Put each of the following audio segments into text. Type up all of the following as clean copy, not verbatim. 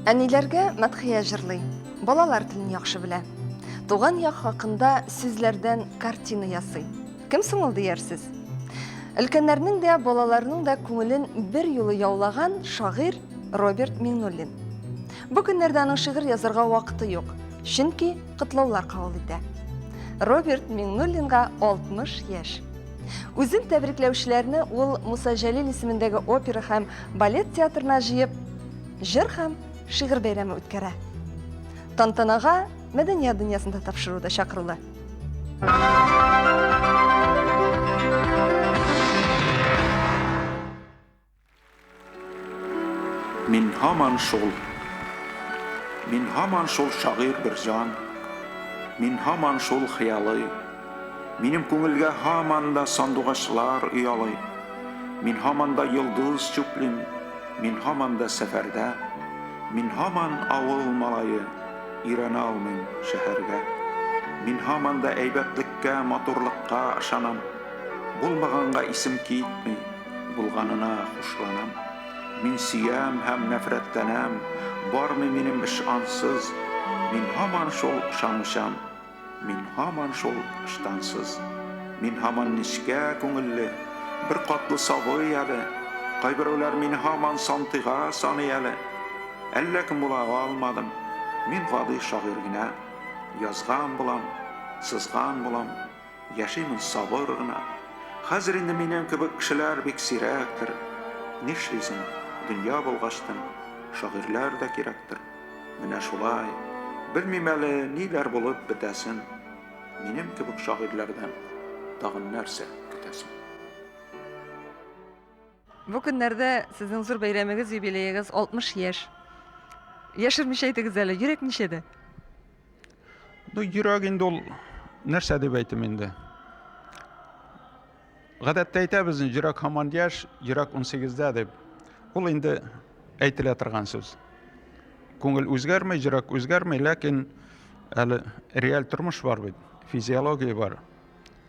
Әниләргә мәдхия җырлый, балалар телен яхшы белә. Туган як хакында сүзләрдән картина ясый. Кем соң ул диярсез? Өлкәннәрнең дә, балаларның да күңелен бер юлы яулаган шагыйрь Роберт Миңнуллин. Бу көннәрдә аның шигырь язарга вакыты юк, чөнки котлаулар кабул итә. Роберт Миңнуллинга 60 яшь. Үзен тәбрикләүчеләрне ул Муса Җәлил исемендәге опера һәм балет театрына җыеп, җыр һәм шигырь бәйрәме үткәрә. Тантанага мәдәният дөньясында тапшыру да чакырулы. Мин һаман шул. Мин һаман шул шагыйрь бер җан. Мин һаман шул хыялый. Минем күңелгә һаман да сандугачлар оялый. Мин һаман да йолдыз чүплим. Мин һаман да сәфәрдә. Мин һаман авыл малае, өйрәнә алмыйм шәһәргә. Мин һаман да әйбәтлеккә, матурлыкка ышанам. Булмаганга исем китми. Булганына хушланам. Мин сөям һәм нәфрәтләнәм, Бармый минем эш ансыз. Мин һаман шул ышанучан, Мин һаман шул ыштансыз. Мин һаман нечкә күңелле, Беркатлы сабый әле. Кайберәүләр мине һаман сантыйга саный әле. Әллә кем була алмадым, Мин гади шагыйрь генә. Язган булам, сызган булам. Яшимен сабыр гына. Хәзер инде минем кебек кешеләр бик сирәктер. Нишлисең, дөнья булгачтын, шагыйрьләр дә кирәктер. Менә шулай. Белмим әле, ниләр булып бетәсен. Минем кебек шагыйрьләрдән тагын нәрсә көтәсең? Бу көннәрдә сезнең зур бәйрәмегез, юбилеегыз, 60 яшь. Яшермичә әйтегез әле, йөрәк ничәдә? Ну, йөрәк инде ул нәрсә дип әйтим инде. Гадәттә әйтәбез, йөрәк һаман яшь, йөрәк 18-дә дип. Ул инде әйтелә торган сүз. Күңел үзгәрми, йөрәк үзгәрми, ләкин әле реаль тормыш бар бит, физиология бар.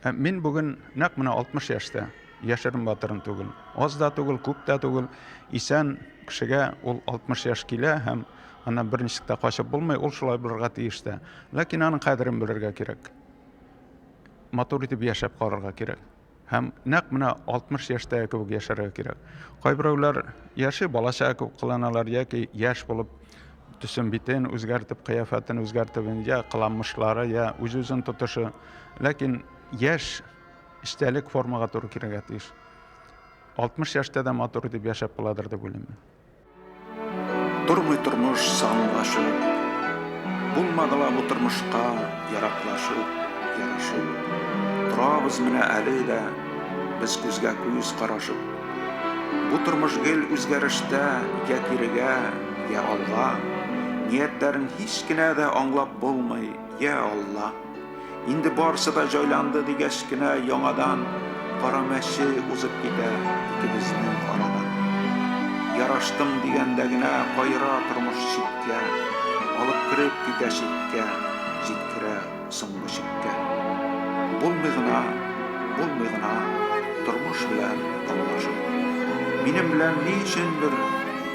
Ә мин бүген нәкъ менә 60 яшьтә, яшерен батырын түгел. Аз да түгел, күп тә түгел. Исән кешегә ул 60 яшь килә һәм аннан берничек тә качып булмый, ул шулай булырга тиеш тә. Ләкин аның кадерен белергә кирәк. Матур итеп яшәп карарга кирәк. Һәм нәкъ менә 60 яшьтәге кебек яшәргә кирәк. Кайберәүләр яши, балача кебек кыланалар яки яшь булып төсен битен үзгәртеп, кыяфәтен үзгәртеп, я кыланмышлары, я үз-үзен тотышы. Ләкин яшь эчтәлек формага туры килергә тиеш. 60 яшьтә дә матур итеп яшәп буладыр дип уйлыйм мин. Тормый тормыш санлашып, Булмады ла бу тормышка яраклашып, ярашып. Торабыз менә әле дә без күзгә күз карашып. Бу тормыш гел үзгәрештә, йә кирегә, йә алга. Ниятләрен һич кенә дә аңлап булмый, йә Алла. Инде барсы да җайланды дигәч кенә яңадан кара мәче узып китә икебезнең арадан. Яраштым дигәндә генә каера тормыш читкә, алып кереп китә читкә, җиткерә соңгы чиккә. Булмый гына, булмый гына тормыш белән аңлашып. Минем белән ни өчендер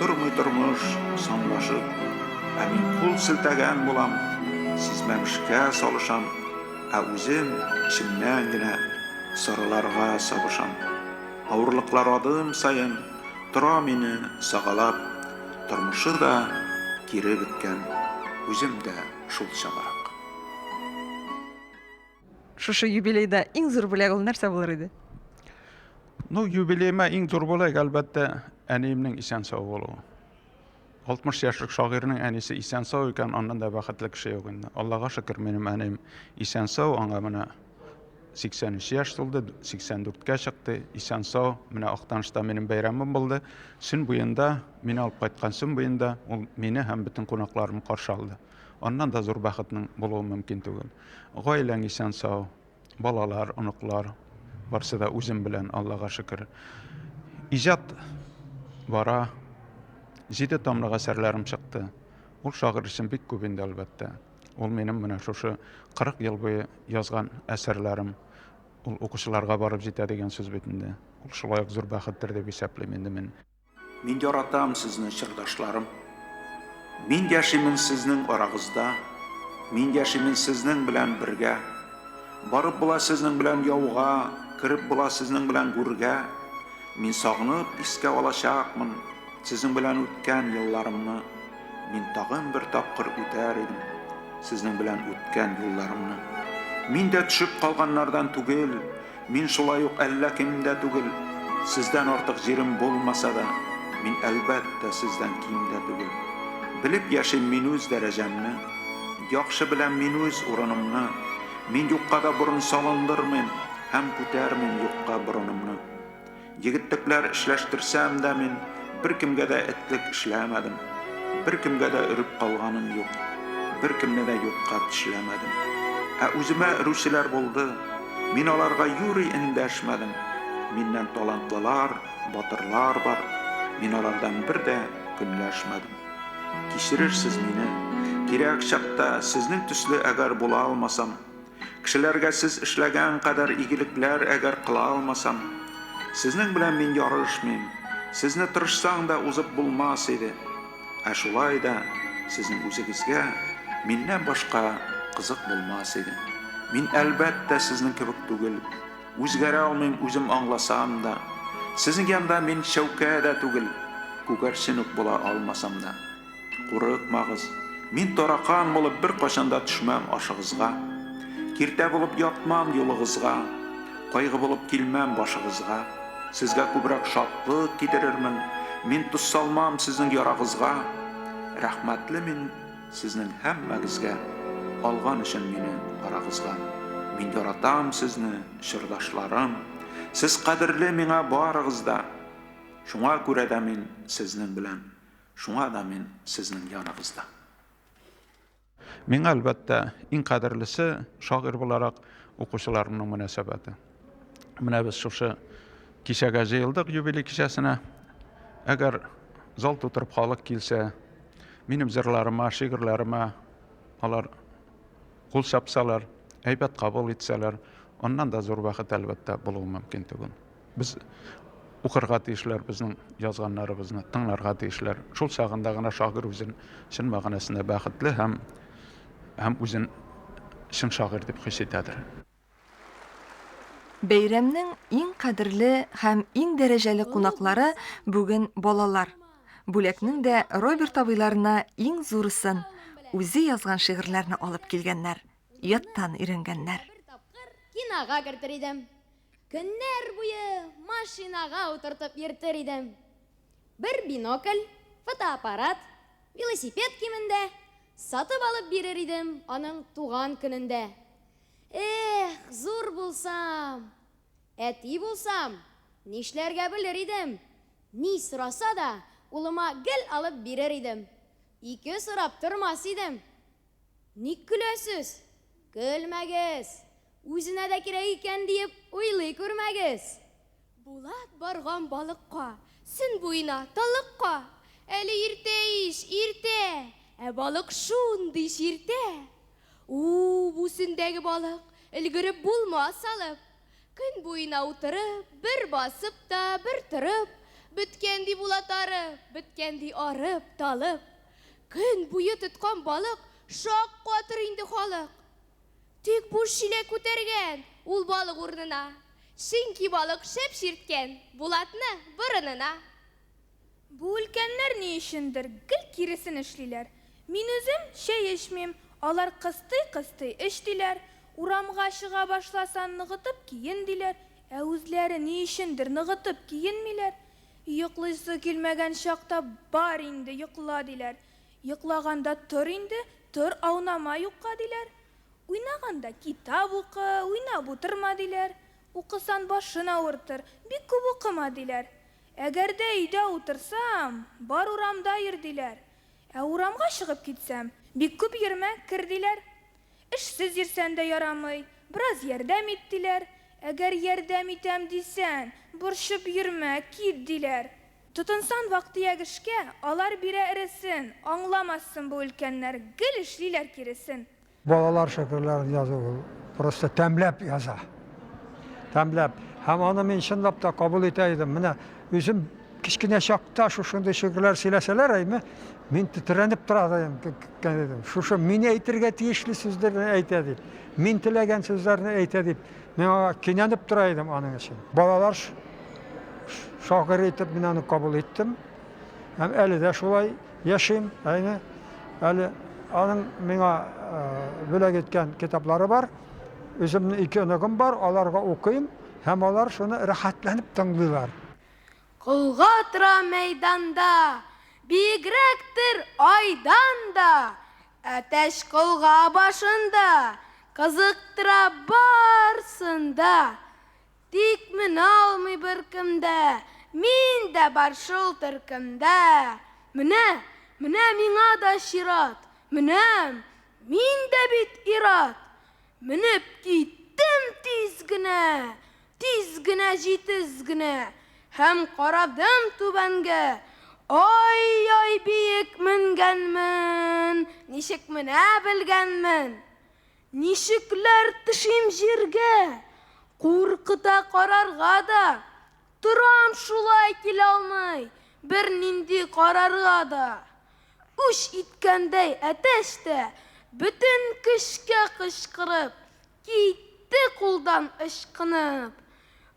тормый тормыш санлашып. Ә мин кул селтәгән булам, сизмәмешкә салышам, ә үзем эчемнән генә сарыларга сабышам. Авырлыклар адым саен тора мине сагалап, тормышы да кире беткән, үзем дә шул чамарак. Шушы юбилейда иң зур бүләк ул нәрсә булыр иде? Ну, юбилеема иң зур бүләк, әлбәттә, әниемнең исән-сау булуы. 60 яшьлек шагыйрьнең әнисе исән-сау икән, аннан да бәхетле кеше юк инде. Аллага шөкер, минем әнием исән-сау, аңа менә 83 яшь тулды, 84-кә чыкты, исән-сау. Менә Актанышта минем бәйрәмем булды. Сөн буенда, мине алып кайткан Сөн буенда ул мине һәм бөтен кунакларны каршы алды. Аннан да зур бәхетнең булуы мөмкин түгел. Гаиләң исән-сау, Балалар, оныклар, барсы да үзем белән, Аллага шөкер. Иҗат бара. Җиде томлык әсәрләрем чыкты. Ул шагыйрь өчен бик күп инде, әлбәттә. Ул минем менә шушы 40 ел буе язган әсәрләрем. Ул укучыларга барып җитә дигән сүз бит инде. Ул шулай ук зур бәхеттер дип исәплим инде мин. Мин яратам сезне, чордашларым. Мин яшимен сезнең арагызда, Мин яшимен сезнең белән бергә. Барып була сезнең белән яуга, Кереп була сезнең белән гүргә. Мин сагынып искә алачакмын Сезнең белән үткән елларымны. Мин тагын бер тапкыр үтәр идем Сезнең белән үткән юлларымны. Мин дә төшеп калганнардан түгел, Мин шулай ук әллә кем дә түгел, Сездән артык җирем булмаса да, Мин, әлбәттә, сездән ким дә түгел. Белеп яшим мин үз дәрәҗәмне, Яхшы беләм мин үз урынымны. Мин юкка да борын салындырмыйм Һәм күтәрмим юкка борынымны. Егетлекләр эшләштерсәм дә мин беркемгә дә этлек эшләмәдем. Беркемгә дә өреп калганым юк. Беркемне дә юкка тешләмәдем. Ә үземә өрүчеләр булды. Мин аларга юри эндәшмәдем. Миннән талантлылар, батырлар бар. Мин алардан бер дә көнләшмәдем. Кичерерсез мине. Кирәк чакта сезнең төсле әгәр була алмасам. Кешеләргә сез эшләгән кадәр игелекләр әгәр кыла алмасам, сезнең белән мин ярышмыйм, сезне тырышсаң да узып булмас иде. Ә шулай да сезнең үзегезгә миннән башка кызык булмас иде. Мин, әлбәттә, сезнең кебек түгел, үзгәрә алмыйм үзем аңласам да. Сезнең янда мин чәүкә дә түгел, күгәрчен үк була алмасам да. Курыкмагыз, мин таракан булып беркайчан да төшмәм ашыгызга. Киртә булып ятмам юлыгызга, кайгы булып килмәм башыгызга. Сезгә күбрәк шатлык китерермен, мин тоз салмам сезнең ярагызга. Рәхмәтле мин сезнең һәммәгезгә, алган өчен мине арагызга. Мин яратам сезне, чордашларым, сез кадерле миңа барыгыз да. Шуңа күрә дә мин сезнең белән. Шуңа да мин сезнең яныгызда. Миңа, әлбәттә, иң кадерлесе, шагыйрь буларак, укучыларымның мөнәсәбәте. Менә без шушы кичәгә җыелдык, юбилей кичәсенә. Әгәр зал тутырып халык килсә, минем җырларыма, шигырьләремә алар кул чапсалар, әйбәт кабул итсәләр, аннан да зур бәхет, әлбәттә, булуы мөмкин түгел. Без укырга тиешләр безнең язганнарыбызны, тыңларга тиешләр. Шул чагында гына шагыйрь үзен чын мәгънәсендә бәхетле һәм һәм үзен чын шагыйрь дип хис итәдер. Бәйрәмнең иң кадерле һәм иң дәрәҗәле кунаклары бүген балалар. Бүләкнең дә Роберт абыйларына иң зурысын, үзе язган шигырьләрне алып килгәннәр, яттан өйрәнгәннәр. Бер тапкыр кинога кертер идем. Көннәр буе машинага утыртып йөртер идем. Бер бинокль, фотоаппарат, велосипед кимендә сатып алып бирер идем аның туган көнендә. Эх, зур булсам, әти булсам, нишләргә белер идем. Ни сораса да, улыма гел алып бирер идем. Ике сорап тормас идем. Ник көләсез? Көлмәгез! Үзенә дә кирәк икән диеп уйлый күрмәгез! Булат барган балыкка, Сөн буена, таллыкка. Әле иртә ич, иртә, Ә балык шундый чиртә. У, бу сөндәге балык, Өлгереп булмас алып. Көн буена утырып, Бер басып та, бер торып, Беткән ди Булат арып, Беткән ди арып, талып. Көн буе тоткан балык шаккатыр инде халык. Тик буш чиләк күтәргән ул балык урынына. Чөнки балык шәп чирткән Булатны борынына. Бу өлкәннәр ни өчендер гел киресен эшлиләр. Мин үзем чәй эчмим, алар кыстый-кыстый эч диләр. Урамга чыга башласан ныгытып киен диләр, ә үзләре ни өчендер ныгытып киенмиләр. Йоклыйсы килмәгән чакта бар инде, йокла, диләр. Йоклаганда тор инде, тор, аунама юкка, диләр. Уйнаганда китап укы, уйнап утырма, диләр. Укысан башын авыртыр, бик күп укыма, диләр. Әгәр дә өйдә утырсам, бар урамда йөр, диләр. Ә урамга чыгып китсәм, бик күп йөрмә, кер, диләр. Эшсез йөрсән дә ярамый, бераз ярдәм ит, диләр. Әгәр ярдәм итәм дисән, борчып йөрмә, кит, диләр. Тотынсан вак-төяк эшкә, алар бирә эресен, аңламассың бу өлкәннәр, гел эшлиләр киресен. Балалар шигырьләрен язу ул просто тәмләп яза. Тәмләп. Һәм аны мин чынлап та кабул итә идем. Менә үзем кечкенә чакта шушындый шигырьләр сөйләсәләр, әйме, Мин тетрәнеп тора идем. Шушы мин әйтергә тиешле сүзләрне әйтә дип, мин теләгән сүзләрне әйтә дип, мин аңа кинәнеп тора идем аның өчен. Балалар шагыйре итеп мин аны кабул иттем. Һәм әле дә шулай яшим. Әйне, әле аның миңа бүләк иткән китаплары бар. Үземнең ике оныгым бар, аларга укыйм һәм алар шуны рәхәтләнеп тыңлыйлар. Колга тора мәйданда, Биегрәктер айдан да. Әтәч колга башында, Кызыктыра барсын да. Тик менә алмый беркем дә, Мин дә бар шул төркемдә. Менә, менә миңа да чират, Менәм, мин дә бит ир-ат. Менеп киттем тиз генә, Тиз генә, җитез генә. Һәм карадым түбәнгә. Ай-яй биек менгәнмен, Ничек менә белгәнмен. Ничекләр төшим җиргә, Куркыта карарга да. Торам шулай килалмый, Бернинди карарга да. Үч иткәндәй әтәч тә, Бөтен көчкә кычкырып, Китте кулдан ычкынып.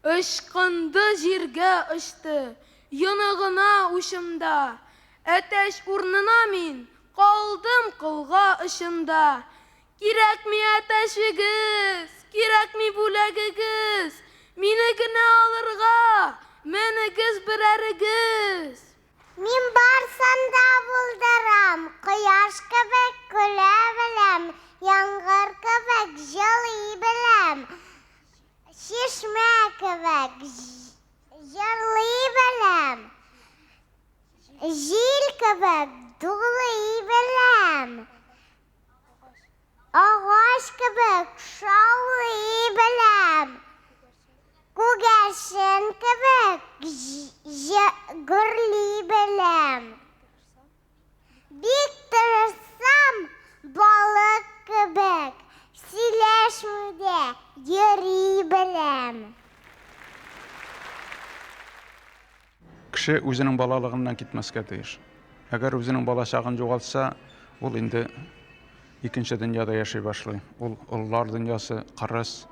Ычкынды җиргә очты, Йоны гына учымда. Әтәч урынына мин Калдым колга очында. Кирәкми әтәчегез, Кирәкми бүләгегез, Мине генә алырга Менегез берәрегез. Мин барсын да булдырам, кояш кебек көлә беләм, яңгыр кебек җылый беләм, чишмә кебек җырлый беләм, җил кебек дулый беләм, агач кебек шаулый беләм. Күгәрчен кебек гөрли беләм. Бик тырышсам, балык кебек сөйләшми дә йөри беләм. Кеше үзенең балалыгыннан китмәскә тиеш. Әгәр үзенең балачагын югалтса, ул инде икенче дөньяда яши башлый. Ул олылар дөньясы, кырыс,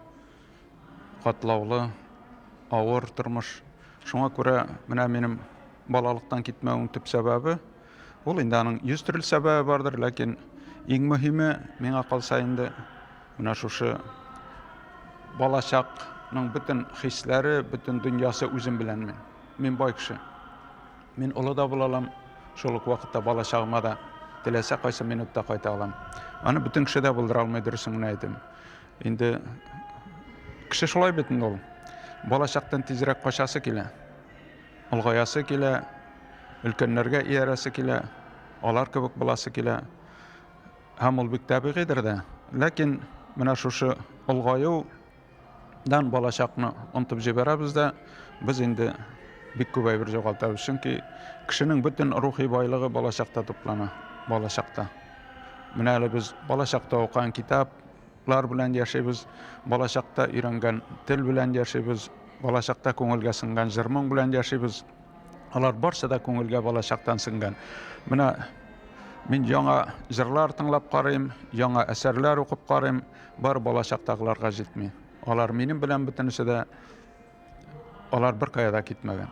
катлаулы, авыр тормыш. Шуңа күрә менә минем балалыктан китмәвем төп сәбәбе, ул инде аның йөз төрле сәбәбе бардыр, ләкин иң мөһиме миңа калса инде менә шушы балачакның бөтен хисләре, бөтен дөньясы үзем белән мин. Мин бай кеше. Мин олы да була алам, шул ук вакытта балачагыма да теләсә кайсы минутта кайта алам. Аны бөтен кеше дә булдыра алмый, дөресен генә әйтим. Инде кеше шулай бит инде ул. Балачактан тизрәк качасы килә. Олгаясы килә, өлкәннәргә иярәсе килә, алар кебек буласы килә. Һәм ул бик табигыйдер дә. Ләкин менә шушы олгаю дан балачакны онытып җибәрәбез дә, без инде бик күп әйбер югалтабыз. Чөнки кешенең бөтен рухи байлыгы балачакта туплана. Балачакта. Менә әле без балачакта укыган китаплар белән яшибез, балачакта өйрәнгән тел белән яшибез, балачакта күңелгә сеңгән җыр-моң белән яшибез. Алар барсы да күңелгә балачактан сеңгән. Менә мин яңа җырлар тыңлап карыйм, яңа әсәрләр укып карыйм. Бар балачактагыларга җитми. Алар минем белән бөтенесе дә, алар беркая да китмәгән.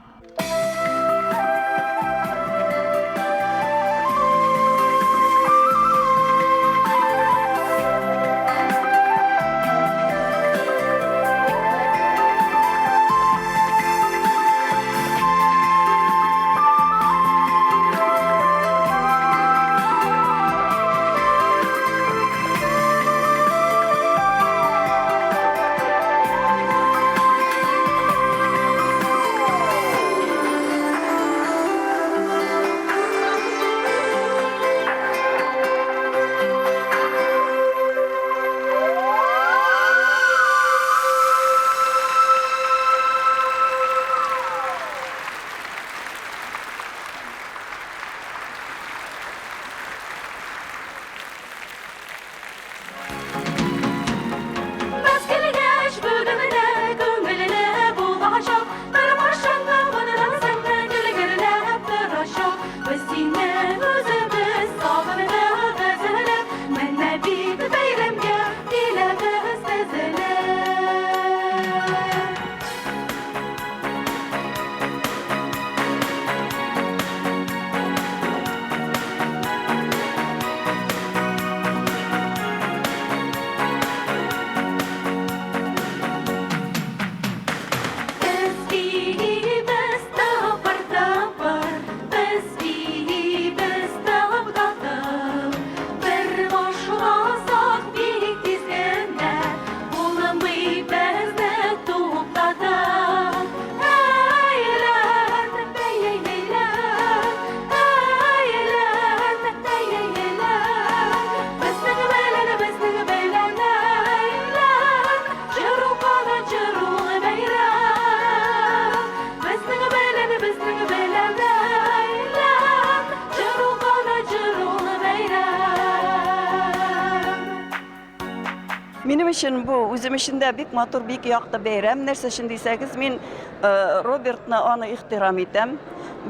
өчен бу үзем өчен дә бик матур, бик якты бәйрәм. Нәрсә өчен дисәгез, мин э, Робертны аны ихтирам итәм.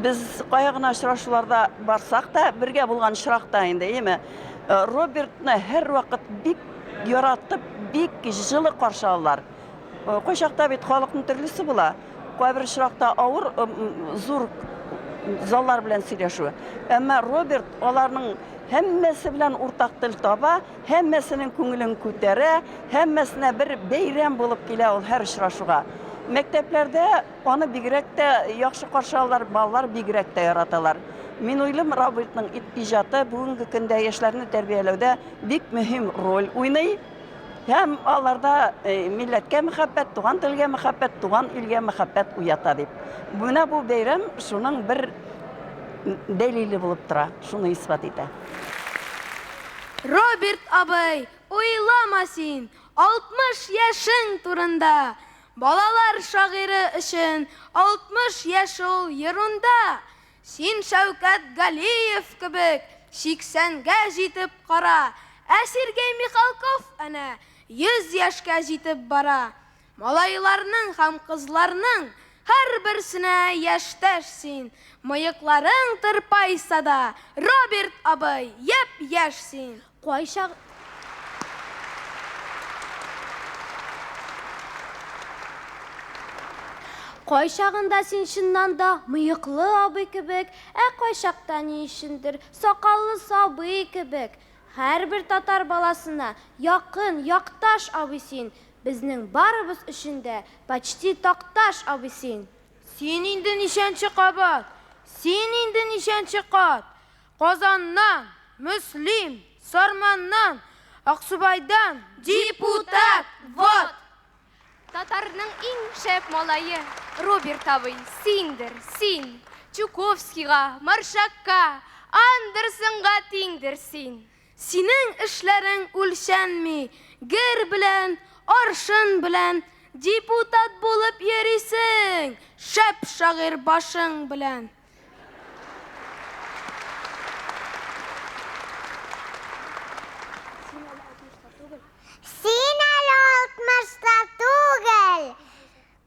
Без кая гына очрашуларда барсак та, бергә булган очракта инде, әйеме? Э, Робертны һәрвакыт бик яратып, бик җылы каршы алалар. Э, кайчакта бит халыкның төрлесе була. Кайбер очракта авыр, зур заллар белән сөйләшү. Әмма Роберт аларның һәммәсе белән уртак тел таба, һәммәсенең күңелен күтәрә, һәммәсенә бер бәйрәм булып килә ул һәр очрашуга. Мәктәпләрдә аны бигрәк тә яхшы каршы алалар, балалар бигрәк тә яраталар. Мин уйлыйм, Робертның иҗаты бүгенге көндә яшьләрне тәрбияләүдә бик мөһим роль уйный. Һәм аларда э, милләткә мәхәббәт, туган телгә мәхәббәт, туган илгә мәхәббәт уята дип. Менә бу бәйрәм шуның бер дәлиле булып тора, шуны исбат итә. Роберт абый, уйлама син 60 яшең турында. Балалар шагыйре өчен 60 яшь ул ерунда. Син Шәүкәт Галиев кебек сиксәнгә җитеп кара, ә Сергей Михалков әнә 100 яшькә җитеп бара. Малайларның һәм кызларның һәрберсенә яшьтәш син, мыекларың тырпайса да, Роберт абый, япь-яшь син. Кайчак. Кайчагында син чыннан да мыеклы абый кебек, ә кайчакта ни өчендер сакаллы сабый кебек. Һәрбер татар баласына якын, якташ абый син, безнең барыбыз өчен дә почти такташ абый син. Син инде ничәнче кабат, син инде ничәнче кат Казаннан, Мөслим, Сарманнан, Аксубайдан Депутат, вот! Татарның иң шәп малае, Роберт абый, синдер, син! Чуковскийга, Маршакка, Андерсенга тиңдер син! Синең эшләрең үлчәнми, гер белән, аршын белән депутат булып йөрисең, шәп шагыйрь башың белән! Син әле алтмышта түгел,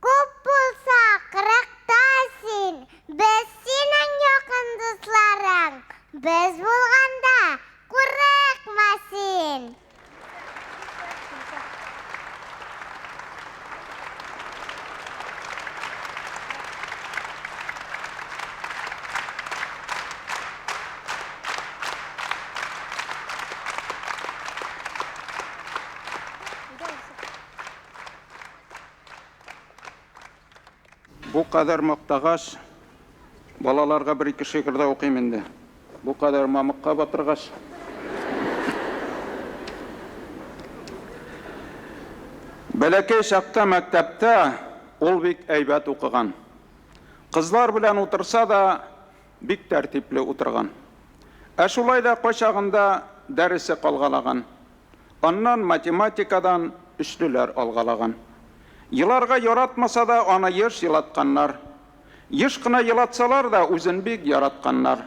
күп булса кырыкта син. Без синең якын дусларың, без булганда курыкма син. Бу кадәр мактагач, балаларга бер-ике шигырь дә укыйм инде. Бу кадәр мамыкка батыргач. Бәләкәй чакта мәктәптә ул бик әйбәт укыган. Кызлар белән утырса да, бик тәртипле утырган. Ә шулай да кайчагында дәресе калгалаган. Аннан математикадан өчлеләр алгалаган. Еларга яратмаса да, аны еш елатканнар. Еш кына елатсалар да, үзен бик яратканнар.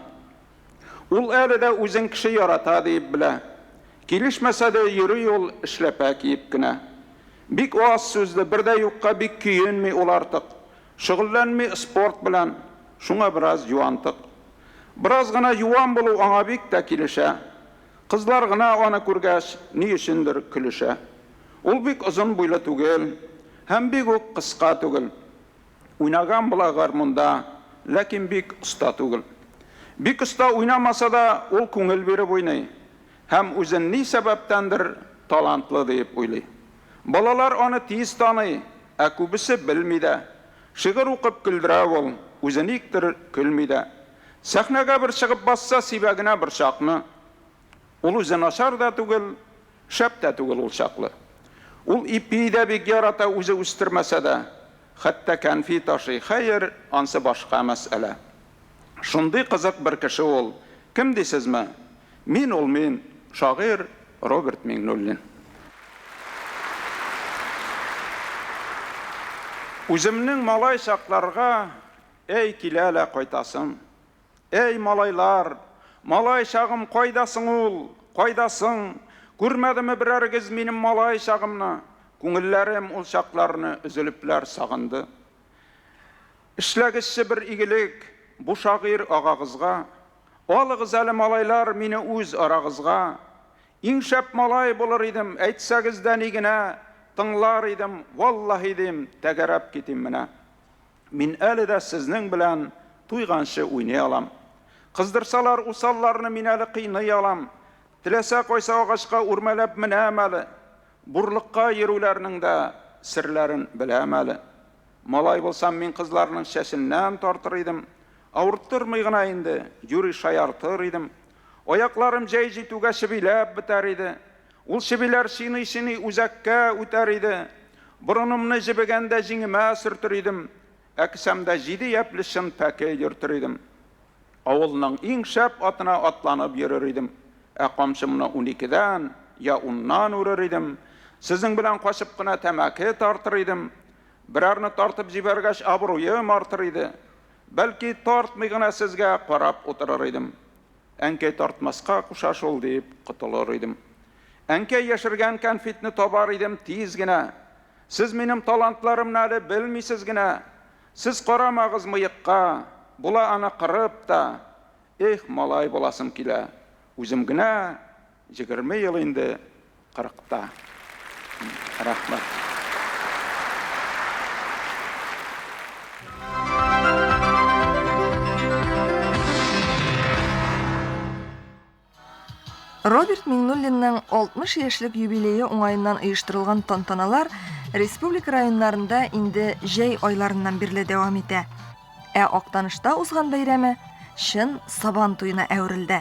Ул әле дә үзен кеше ярата диеп белә. Килешмәсә дә йөри ул эшләпә киеп кенә. Бик аз сүзле, бер дә юкка бик көенми ул артык. Шөгыльләнми спорт белән, шуңа бераз юантык. Бераз гына юан булу аңа бик тә килешә. Кызлар гына аны күргәч, ни өчендер көлешә. Ул бик озын буйлы түгел һәм бик үк кыска түгел. Уйнаган була гармунда, ләкин бик оста түгел. Бик оста уйнамаса да, ул күңел биреп уйный һәм үзен ни сәбәптәндер талантлы диеп уйлый. Балалар аны тиз таный, ә күбесе белми дә. Шигырь укып көлдерә ул, үзе никтер көлми дә. Сәхнәгә бер чыгып басса, сибә генә борчакны. Ул үзе начар да түгел, шәп тә түгел ул чаклы. Ул ипи дә бик ярата, үзе үстермәсә дә. Хәтта кәнфит ашый. Хәер, ансы башка мәсьәлә. Шундый кызык бер кеше ул. Кем дисезме? Мин ул мин, шагыйрь Роберт Миңнуллин. Үземнең малай чакларга Әй, килә лә кайтасым. Әй, малайлар, малай чагым кайда соң ул, кайда соң? Күрмәдеме берәрегез минем малай чагымны? Күңелләрем ул чакларны өзелепләр сагынды. Эшләгезче бер игелек бу шагыйрь агагызга. Алыгыз әле, малайлар, мине үз арагызга. Иң шәп малай булыр идем, әйтсәгез дә ни генә, тыңлар идем, валлаһи дим, тәгәрәп китим менә. Мин әле дә сезнең белән туйганчы уйный алам. Кыздырсалар усалларны мин әле кыйный алам. Теләсә кайсы агачка үрмәләп менәм әле. Бурлыкка йөрүләрнең дә серләрен беләм әле. Малай булсам, мин кызларның чәченнән тартыр идем. Авырттырмый гына инде, юри шаяртыр идем. Аякларым җәй җитүгә чебиләп бетәр иде. Ул чебиләр чиный-чиный үзәккә үтәр иде. Борынымны җебегәндә җиңемә сөртер идем. Ә кесәмдә җиде япьле чын пәке йөртер идем. Авылның иң шәп атына атланып йөрер идем. Ә камчымны уникедән, я уннан үрер идем. Сезнең белән качып кына тәмәке тартыр идем. Берәрне тартып җибәргәч, абруем артыр иде. Бәлки, тартмый гына сезгә карап утырыр идем. Әнкәй тартмаска куша шул, дип котылыр идем. Әнкәй яшергән кәнфитне табар идем тиз генә. Сез минем талантларымны әле белмисез генә. Сез карамагыз мыекка, була аны кырып та. Эх, малай буласым килә. Үзем генә 20 ел инде кырыкта. Рәхмәт. Роберт Миңнуллинның 60 яшьлек юбилее уңаеннан оештырылган тантаналар республика районнарында инде җәй айларыннан бирле дәвам итә. Ә Актанышта узган бәйрәме чын Сабан туена әверелде.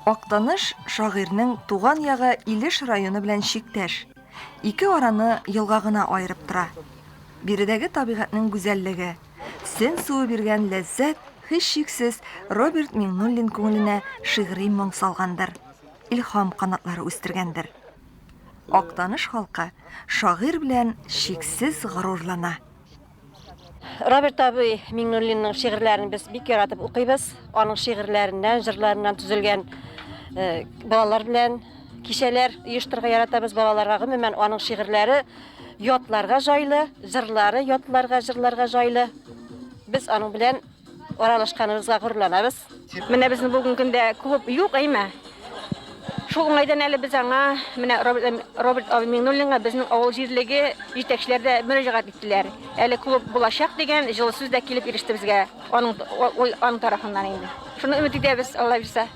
Актаныш шагыйрьнең туган ягы Илеш районы белән чиктәш. Ике араны елга гына аерып тора. Биредәге табигатьнең гүзәллеге, Сөн суы биргән ләззәт, һичшиксез, Роберт Миңнуллин күңеленә шигъри моң салгандыр, илһам канатлары үстергәндер. Актаныш халкы шагыйрь белән чиксез горурлана. Роберт абый Миңнуллинның шигырьләрен без бик яратып укыйбыз. Аның шигырьләреннән, җырларыннан төзелгән э, балалар белән кичәләр оештырырга яратабыз. Балаларга гомумән аның шигырьләре Ятларга җайлы, җырлары ятларга, җырларга җайлы. Без аның белән аралашканыбызга горурланабыз. Менә безнең бүгенге көндә клуб юк, әйме? Шул уңайдан әле без аңа, менә Роберт абый Миңнуллинга безнең авыл җирлеге җитәкчеләре дә мөрәҗәгать иттеләр. Әле клуб булачак дигән җылы сүз дә килеп иреште безгә аның, аның тарафыннан инде. Шуны өмет итәбез, Алла бирса.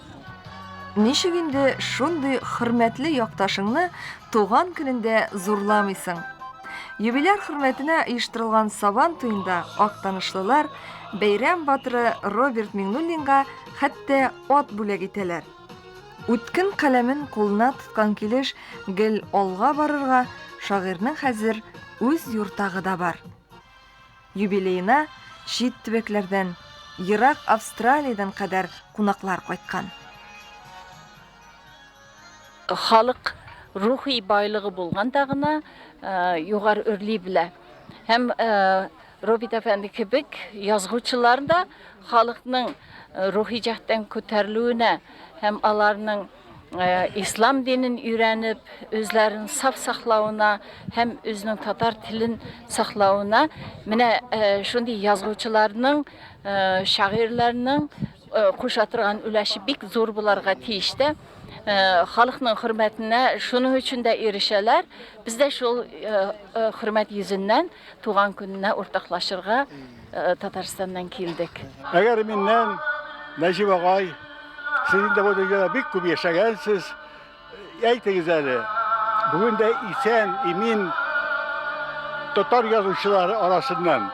Ничек инде шундый хөрмәтле якташыңны туган көнендә зурламыйсың? Юбиляр хөрмәтенә оештырылган Сабан туенда актанышлылар бәйрәм батыры Роберт Миңнуллинга хәтта ат бүләк итәләр. Үткен каләмен кулына тоткан килеш гел алга барырга шагыйрьнең хәзер үз юртагы да бар. Юбилеена чит төбәкләрдән, ерак Австралиядән кадәр кунаклар кайткан. Халык рухи байлыгы булганда гына югары үрли белә. Һәм Робит әфәнде кебек язгучылар да халыкның рухи җәһәттән күтәрелүенә һәм аларның Ислам динен өйрәнеп, үзләрен саф саклавына һәм үзенең татар телен саклавына менә шундый язучыларның, шагыйрьләрнең куша торган өлеше бик зур буларга тиеш тә. Халыкның хөрмәтенә шуның өчен дә ирешәләр. Без дә шул хөрмәт йөзеннән туган көненә уртаклашырга Татарстаннан килдек. Әгәр миннән, Нәҗип агай, сез инде бу дөньяда бик күп яшәгәнсез, әйтегез әле, бүген дә исән, имин татар язучылары арасыннан,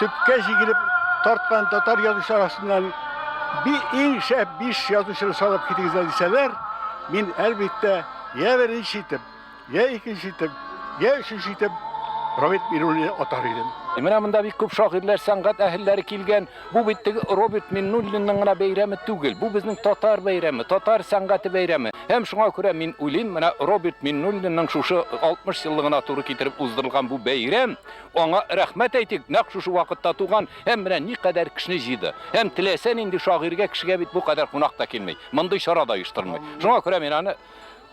төпкә җигелеп тарткан татар язучылары арасыннан иң шәп биш язучыны санап китегез әле дисәләр, мин, әлбиттә, я беренче итеп, Я икенче итеп, я өченче итеп Роберт Миннуллинны атар идем. Менә монда бик күп шагыйрьләр, сәнгать әһелләре килгән. Бу бит теге Роберт Миннуллинның гына бәйрәме түгел. Бу безнең татар бәйрәме, татар сәнгате бәйрәме. Һәм шуңа күрә мин уйлыйм, менә Роберт Миннуллинның шушы 60 еллыгына туры китереп уздырылган бу бәйрәм, аңа рәхмәт әйтик, нәкъ шушы вакытта туган һәм менә никадәр кешене җыйды. Һәм теләсә нинди шагыйрьгә, кешегә бит бу кадәр кунак та килми, мондый чара да оештырылмый. Шуңа күрә мин аны.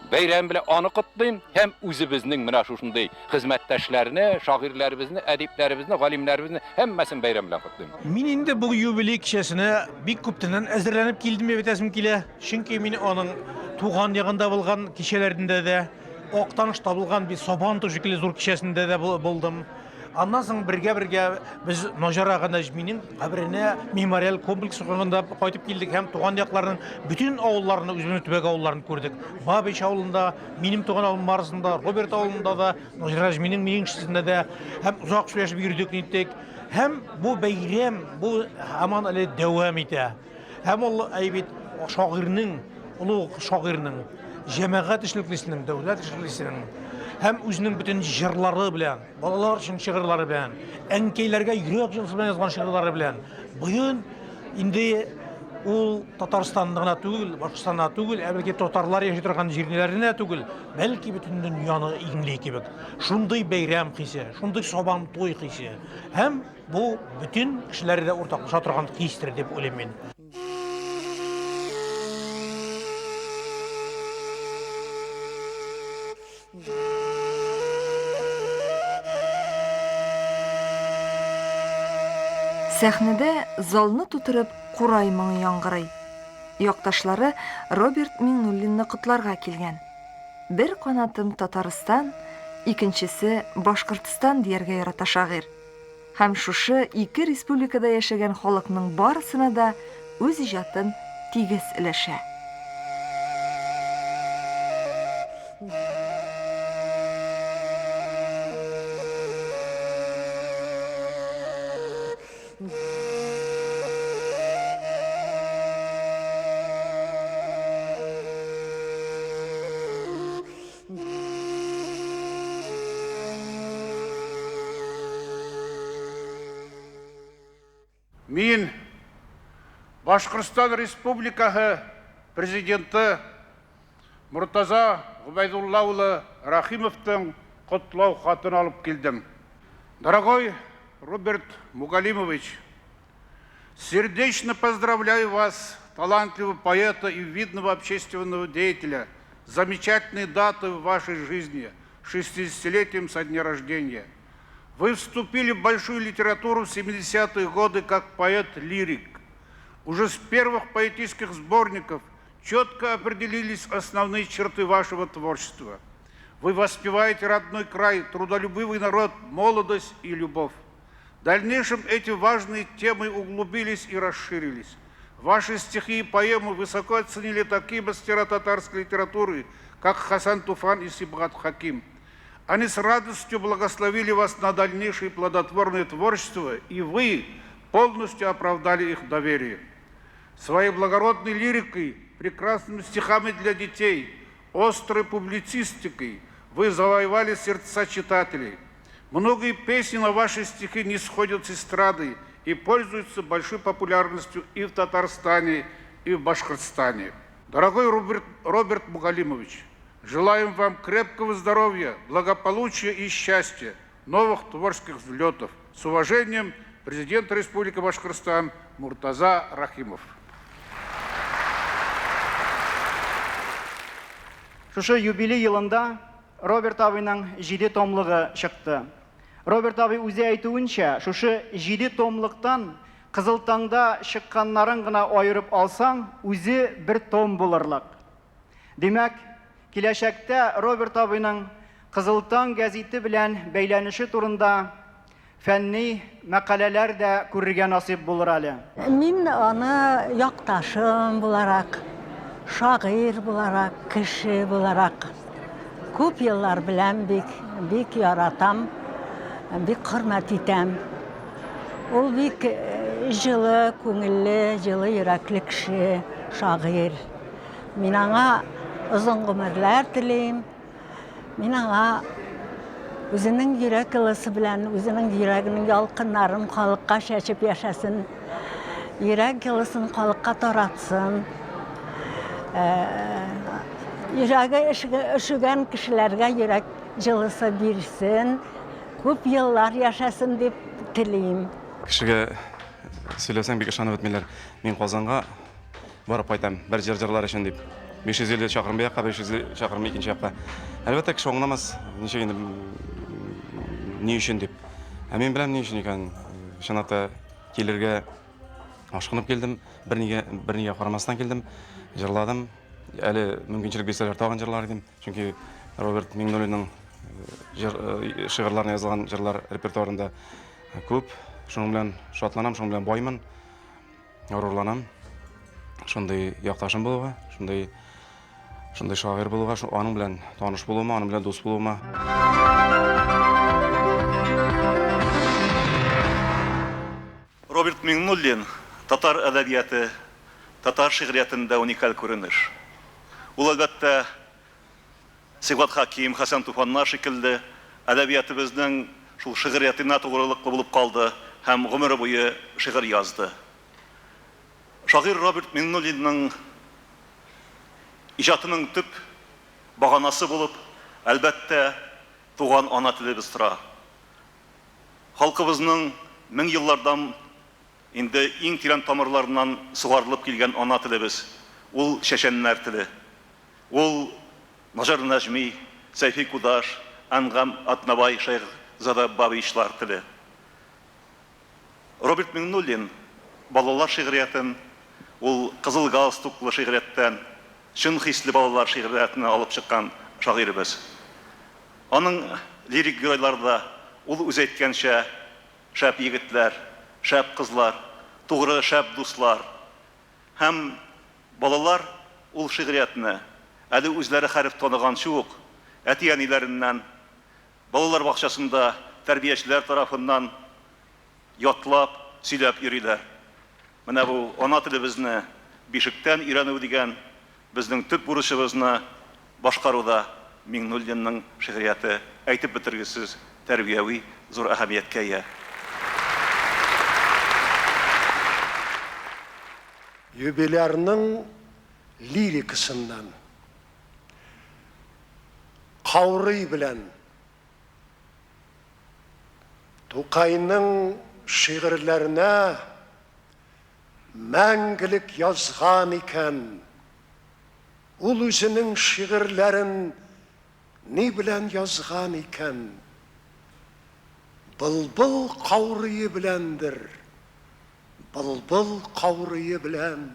Бәйрәм белән аны котлыйм һәм үзебезнең менә шушындый хезмәттәшләрне, шагыйрьләребезне, әдипләребезне, галимнәребезне һәммәсен бәйрәм белән котлыйм. Мин инде бу юбилей кичәсенә бик күптәннән әзерләнеп килдем дип әйтәсем килә. Чөнки мин аның туган ягында булган кичәләрендә дә, Актанышта булган бит Сабан туе шикелле зур кичәсендә дә булдым. Аннан соң бергә-бергә без Наҗар ага Нәҗминең каберенә мемориаль комплекс куйганда кайтып килдек һәм туган якларның бөтен авылларны, үзебезнең төбәк авылларын күрдек. Бабич авылында, минем туган авылым Марсында, Роберт авылында да, Наҗар Нәҗминең миңшесендә дә һәм озак сөйләшеп йөрдек, ниттек. Һәм бу бәйрәм, бу һаман әле дәвам итә. Һәм ул әй бит шагыйрьнең, олуг шагыйрьнең, җәмәгать эшлеклесенең, дәүләт эшлеклесенең һәм үзенең бөтен җырлары белән, балалар өчен шигырьләре белән, әнкәйләргә йөрәк җылысы белән язган шигырьләре белән бүген инде ул Татарстанда гына түгел, Башкортстанда түгел, ә бәлки татарлар яши торган җирләренә түгел, бәлки бөтен дөньяны иңли кебек. Шундый бәйрәм хисе, шундый сабантуй хисе. Һәм Бу бөтен кешеләр дә уртаклаша торган хистер дип уйлыйм мин. Сәхнәдә залны тутырып курай моңы яңгырый. Якташлары Роберт Миңнуллинны котларга килгән. Бер канатым Татарстан, икенчесе Башкортстан дияргә ярата шагыйрь. Һәм шушы ике республикада яшәгән халыкның барысына да үз иҗатын тигез өләшә. Мин Башкортстан Республикаһы Президенты Мортаза Гобәйдулла улы Рәхимовтың котлау хатын алып килдем. Дорогой Роберт Мугалимович, сердечно поздравляю вас, талантливого поэта и видного общественного деятеля, замечательной датой в вашей жизни, 60-летием со дня рождения. Вы вступили в большую литературу в 70-е годы как поэт-лирик. Уже с первых поэтических сборников четко определились основные черты вашего творчества. Вы воспеваете родной край, трудолюбивый народ, молодость и любовь. В дальнейшем эти важные темы углубились и расширились. Ваши стихи и поэмы высоко оценили такие мастера татарской литературы, как Хасан Туфан и Сибгат Хаким. Они с радостью благословили вас на дальнейшее плодотворное творчество, и вы полностью оправдали их доверие. Своей благородной лирикой, прекрасными стихами для детей, острой публицистикой вы завоевали сердца читателей. Многие песни на ваши стихи не сходят с эстрады и пользуются большой популярностью и в Татарстане, и в Башкортостане. Дорогой Роберт, Роберт Мугалимович, желаем вам крепкого здоровья, благополучия и счастья, новых творческих взлетов. С уважением, президент Республики Башкортостан Муртаза Рахимов. Шушы юбилей елында Роберт абыйның җиде томлыгы чыкты. Роберт абый үзе әйтүенчә, шушы җиде томлыктан Кызыл таңда чыкканнарын гына аерып алсаң, үзе бер том булырлык. Димәк, киләчәктә Роберт абыйның Кызыл таң гәзите белән бәйләнеше турында фәнни мәкаләләр дә күрергә насыйп булыр әле. Мин аны якташым буларак, шагыйрь буларак, кеше буларак күп еллар беләм, бик, бик яратам, бик хөрмәт итәм. Ул бик җылы күңелле, җылы йөрәкле кеше, шагыйрь. Мин аңа озын гомерләр телим. Мин аңа үзенең йөрәк ылысы белән, үзенең йөрәгенең ялкыннарын халыкка чәчеп яшәсен, йөрәк җылысын халыкка таратсын. Йөрәге өшегән кешеләргә йөрәк җылысы бирсен, күп еллар яшәсен дип телим. Кешегә сөйләсәң, бик ышанып бетмиләр. Мин Казанга барып кайтам, бер җыр җырлар өчен дип. 550 чакрым бу якка, 550 чакрым икенче якка. Әлбәттә, кеше аңламас, ничек инде ни өчен дип. Ә мин беләм ни өчен икәнен. Чынлап та килергә ашкынып килдем, бернигә бернигә карамастан килдем, җырладым. Әле мөмкинчелек бирсәләр тагын җырлар идем. Чөнки Роберт Миңнуллинның җыр шигырьләренә язылган җырлар репертуарында күп. Шуның белән шатланам, шуның белән баймын. Горурланам. Шундый якташым булуга, шундый шундый шагыйрь булуга, аның белән таныш булуыма, аның белән дус булуыма. Роберт Миңнуллин татар әдәбияты, татар шигъриятендә уникаль күренеш. Ул, әлбәттә, Сибгат Хәким, Хәсән Туфаннар шикелле әдәбиятыбызның шул шигъриятенә тугрылыклы булып калды һәм гомере буе шигырь язды. Шагыйрь Роберт Миңнуллинның иҗатының төп баганасы булып, әлбәттә, туган ана телебез тора. Халкыбызның мең еллардан инде иң тирән тамырларыннан сугарылып килгән ана телебез, ул чәчәннәр теле. Ул Наҗар Нәҗми, Сәйфи Кудаш, Әнгам Атнабай, Шәехзада Бабичлар теле. Роберт Миңнуллин балалар шигъриятен, ул кызыл галстуклы шигърияттән чын хисле балалар шигъриятенә алып чыккан шагыйребез. Аның лирик геройлары да, ул үзе әйткәнчә, шәп егетләр, шәп кызлар, тугры шәп дуслар. Һәм балалар ул шигъриятне, әле үзләре хәреф таныганчы ук, әти-әниләреннән, балалар бакчасында тәрбиячеләр тарафыннан ятлап, сөйләп йөриләр. Менә бу ана телебезне бишектән өйрәнү дигән безнең төп бурычыбызны башкаруда Миңнуллинның шигърияте әйтеп бетергесез тәрбияви зур әһәмияткә ия. Юбилярның лирикасыннан Каурый белән Тукайның шигырьләренә мәңгелек язган икән. Ул үзенең шигырьләрен ни белән язган икән? Былбыл каурые беләндер, былбыл каурые белән.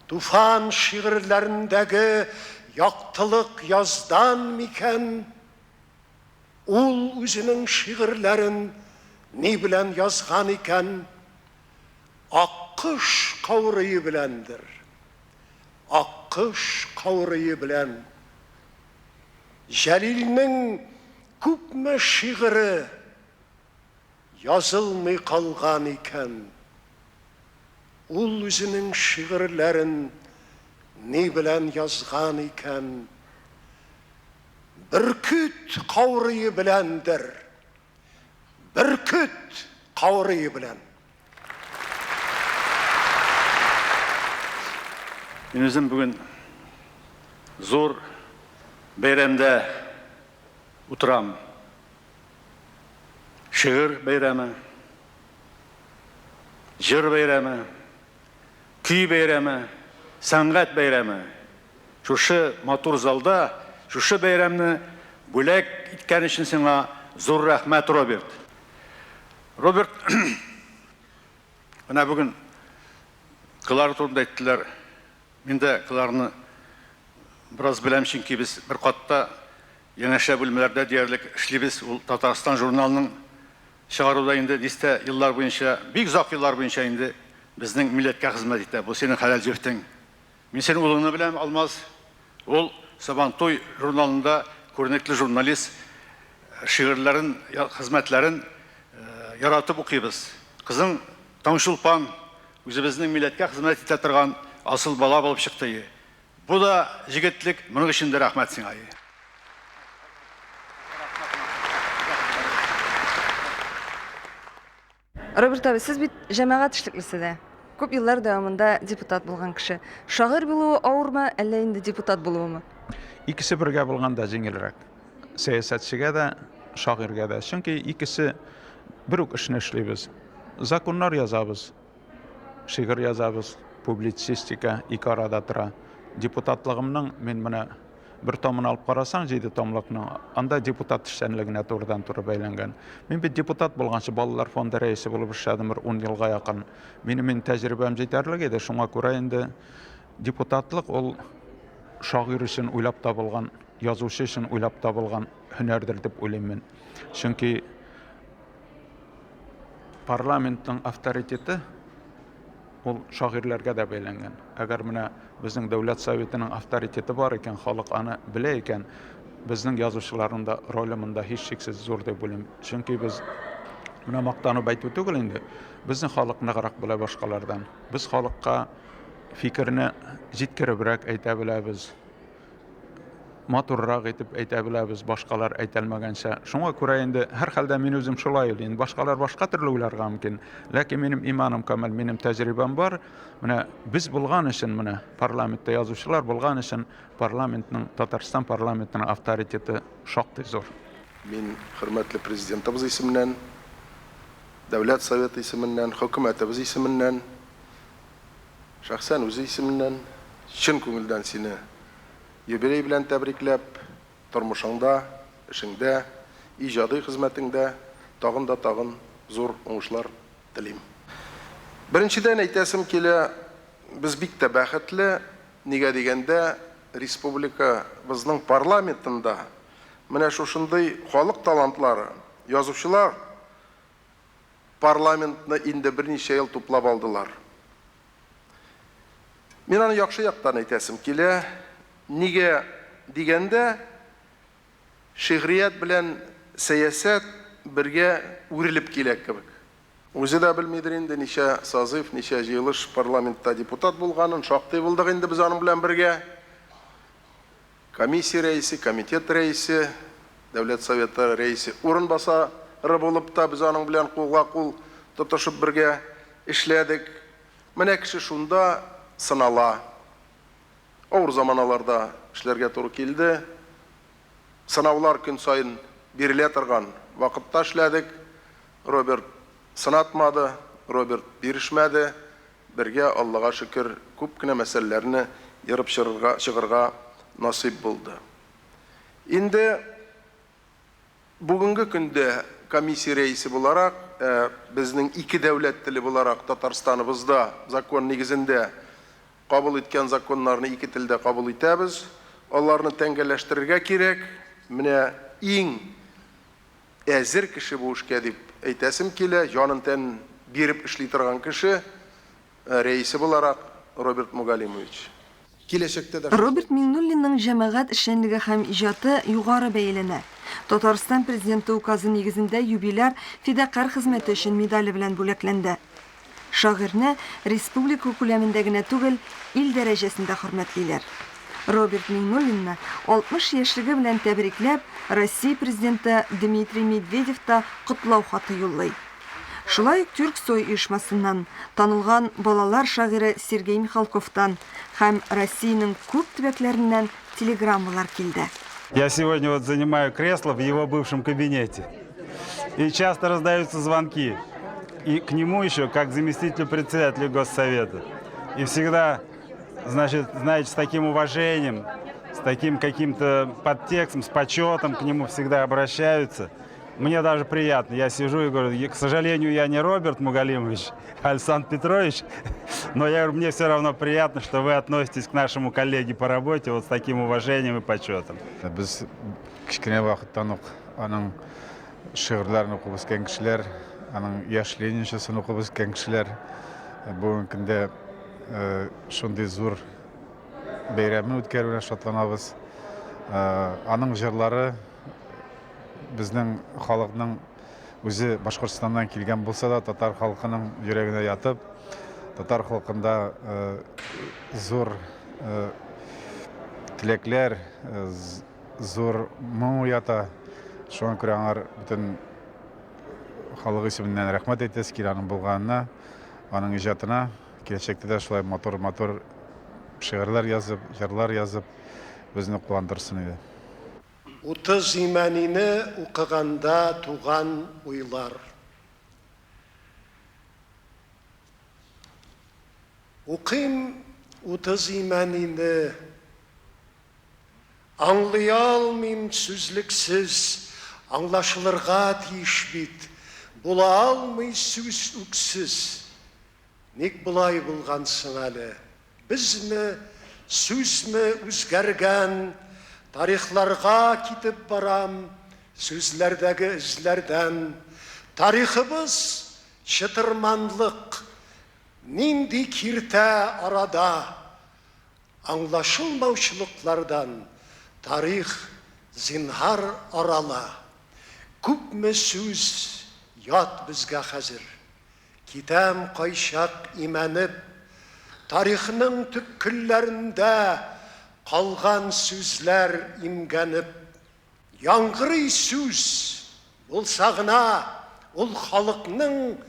Туфан шигырьләрендәге яктылык яздан микән? Ул үзенең шигырьләрен ни белән язган икән? Аккош каурые беләндер. Аккош каурые белән. Җәлилнең күпме шигыре язылмый калган икән? Ул үзенең шигырьләрен ни белән язган икән? Бөркет каурые беләндер. Бөркет каурые белән. Мин үзем бүген зур бәйрәмдә утырам. Шигырь бәйрәме, җыр бәйрәме, көй бәйрәме, сәнгать бәйрәме. Шушы матур залда шушы бәйрәмне бүләк иткән өчен сиңа зур рәхмәт, Роберт. Роберт, менә бүген Клара турында әйттеләр. Мин дә Клараны бераз беләм, чөнки без бер катта янәшә бүлмәләрдә диярлек эшлибез. Ул Татарстан журналының чыгаруда инде дистә еллар буенча, бик озак еллар буенча инде безнең милләткә хезмәт итә. Бу синең хәләл җефтең. Мин синең улыңны беләм, Алмаз. Ул Сабантуй журналында күренекле журналист, шигырьләрен, хезмәтләрен яратып укыйбыз. Кызың Таңчулпан, үзебезнең милләткә хезмәт итә торган асыл бала булып чыкты. Бу да җегетлек, моның өчен дә рәхмәт сиңа. Роберт абый, сез бит җәмәгать эшлеклесе дә. Күп еллар дәвамында депутат булган кеше. Шагыйрь булуы авырмы, әллә инде депутат булуымы? Икесе бергә булганда җиңелрәк. Сәясәтчегә дә, шагыйрьгә дә. Чөнки икесе бер үк эшне эшлибез. Законнар язабыз, шигырь язабыз, публицистика ике арада тора. Депутатлыгымның мин менә бер томын алып карасаң, җиде томлыкның, анда депутат эшчәнлегенә турыдан-туры бәйләнгән. Мин бит депутат булганчы балалар фонды рәисе булып эшләдем бер ун елга якын. Минем инде тәҗрибәм җитәрлек иде, шуңа күрә инде депутатлык ул шагыйрь өчен уйлап табылган, язучы өчен уйлап табылган һөнәрдер дип уйлыйм мин. Чөнки парламентның авторитеты ул шагыйрьләргә дә бәйләнгән. Әгәр менә безнең Дәүләт Советының авторитеты бар икән, халык аны белә икән, безнең язучыларның да роле монда һичшиксез зур дип уйлыйм. Чөнки без менә мактанып әйтү түгел инде, безнең халык ныграк белә башкалардан. Без халыкка фикерне җиткеребрәк әйтә беләбез. Матуррак итеп әйтә беләбез, башкалар әйтәлмәгәнчә. Шуңа күрә инде һәрхәлдә мин үзем шулай уйлыйм. Башкалар башка төрле уйларга мөмкин. Ләкин минем иманым камил, минем тәҗрибәм бар. Менә без булган өчен, менә парламентта язучылар булган өчен парламентның, Татарстан парламентының авторитеты шактый зур. Мин хөрмәтле Президентыбыз исеменнән, Дәүләт Советы исеменнән, Хөкүмәтебез исеменнән, шәхсән үзе исеменнән чын күңелдән сине Юбилей белән тәбрикләп, тормышыңда, эшеңдә, иҗади хезмәтеңдә тагын да тагын зур уңышлар телим. Беренчедән әйтәсем килә, без бик тә бәхетле, нигә дигәндә, республикабызның парламентында менә шушындый халык талантлары, язучылар парламентны инде берничә ел туплап алдылар. Мин аны яхшы яктан әйтәсем килә. Нигә дигәндә, шигърият белән сәясәт бергә үрелеп килә кебек. Үзе дә белмидер инде, ничә созыв, ничә җыелыш парламентта депутат булганын, шактый булдык инде без аның белән бергә. Комиссия рәисе, комитет рәисе, Дәүләт Советы рәисе урынбасары булып та без аның белән кулга-кул тотышып бергә эшләдек. Менә кеше шунда сынала. Авыр заманаларда эшләргә туры килде. Сынаулар көн саен бирелә торган вакытта эшләдек. Роберт сынатмады, Роберт бирешмәде. Бергә, Аллага шөкер, күп кенә мәсьәләләрне ерып чыгырга чыгырга насыйп булды. Инде бүгенге көндә комиссия рәисе буларак, ә безнең ике дәүләт теле буларак Татарстаныбызда закон нигезендә кабул иткән законнарны ике телдә кабул итәбез, аларны тәңгәлләштерергә кирәк. Менә иң Әзер кеше бу эшкә дип әйтәсем килә, җанын-тәнен биреп эшли торган кеше, рәисе буларак Роберт Мугалимович. Киләчәктә дә шушылай. Роберт Миңнуллинның җәмәгать эшчәнлеге һәм иҗаты югары бәяләнә. Татарстан Президенты указы нигезендә юбиляр Фидакарь хезмәте өчен медале белән бүләкләнде. Шагыйрьне республика күләмендә генә түгел, ил дәрәҗәсендә хөрмәтлиләр. Роберт Миңнуллинны 60 яшьлеге белән тәбрикләп, Россия Президенты Дмитрий Медведев та котлау хаты юллый. Шулай ук Тюрксой оешмасыннан, танылган балалар шагыйре Сергей Михалковтан һәм Россиянең күп төбәкләреннән телеграммалар килде. Я сегодня вот занимаю кресло в его бывшем кабинете. И часто раздаются звонки. И к нему еще, как заместителю председателя Госсовета. И всегда, значит, знаете, с таким уважением, с таким каким-то подтекстом, с почетом к нему всегда обращаются. Мне даже приятно. Я сижу и говорю, к сожалению, я не Роберт Мугалимович, а Александр Петрович, но я говорю, мне все равно приятно, что вы относитесь к нашему коллеге по работе вот с таким уважением и почетом. Без кечкенә вакыттан ук аның шигырьләрен укып үскән кешеләр, аның яшь ленинчысын укып үскән кешеләр. Бүгенге көндә э, шундый зур бәйрәмне үткәрүенә шатланабыз. Э, аның җырлары безнең халыкның үзе Башкортстаннан килгән булса да, татар халкының йөрәгенә ятып, татар халкында э, зур э, теләкләр, э, зур моң уята. Шуңа күрә аңар бөтен халык исеменнән рәхмәт әйтәсе килә аның булганына, аның иҗатына. Киләчәктә дә шулай матур-матур шигырьләр язып, җырлар язып, безне куандырсын иде. 30 Имәнине укыганда туган уйлар. Укыйм 30 Имәнине. Аңлый алмыйм сүзлексез, Аңлашылырга тиеш бит, Була алмый сүз үксез. Ник болай булган соң әле? Безме, сүзме үзгәргән? Тарихларга китеп барам, Сүзләрдәге эзләрдән. Тарихыбыз, чытырманлык, Нинди киртә арада? Аңлашылмаучылыклардан тарих зинһар арала. Күпме сүз ят безгә хәзер. Китәм кайчак имәнеп. Тарихның төпкелләрендә калган сүзләр имгәнеп. Яңгырый сүз, булса гына ул халыкның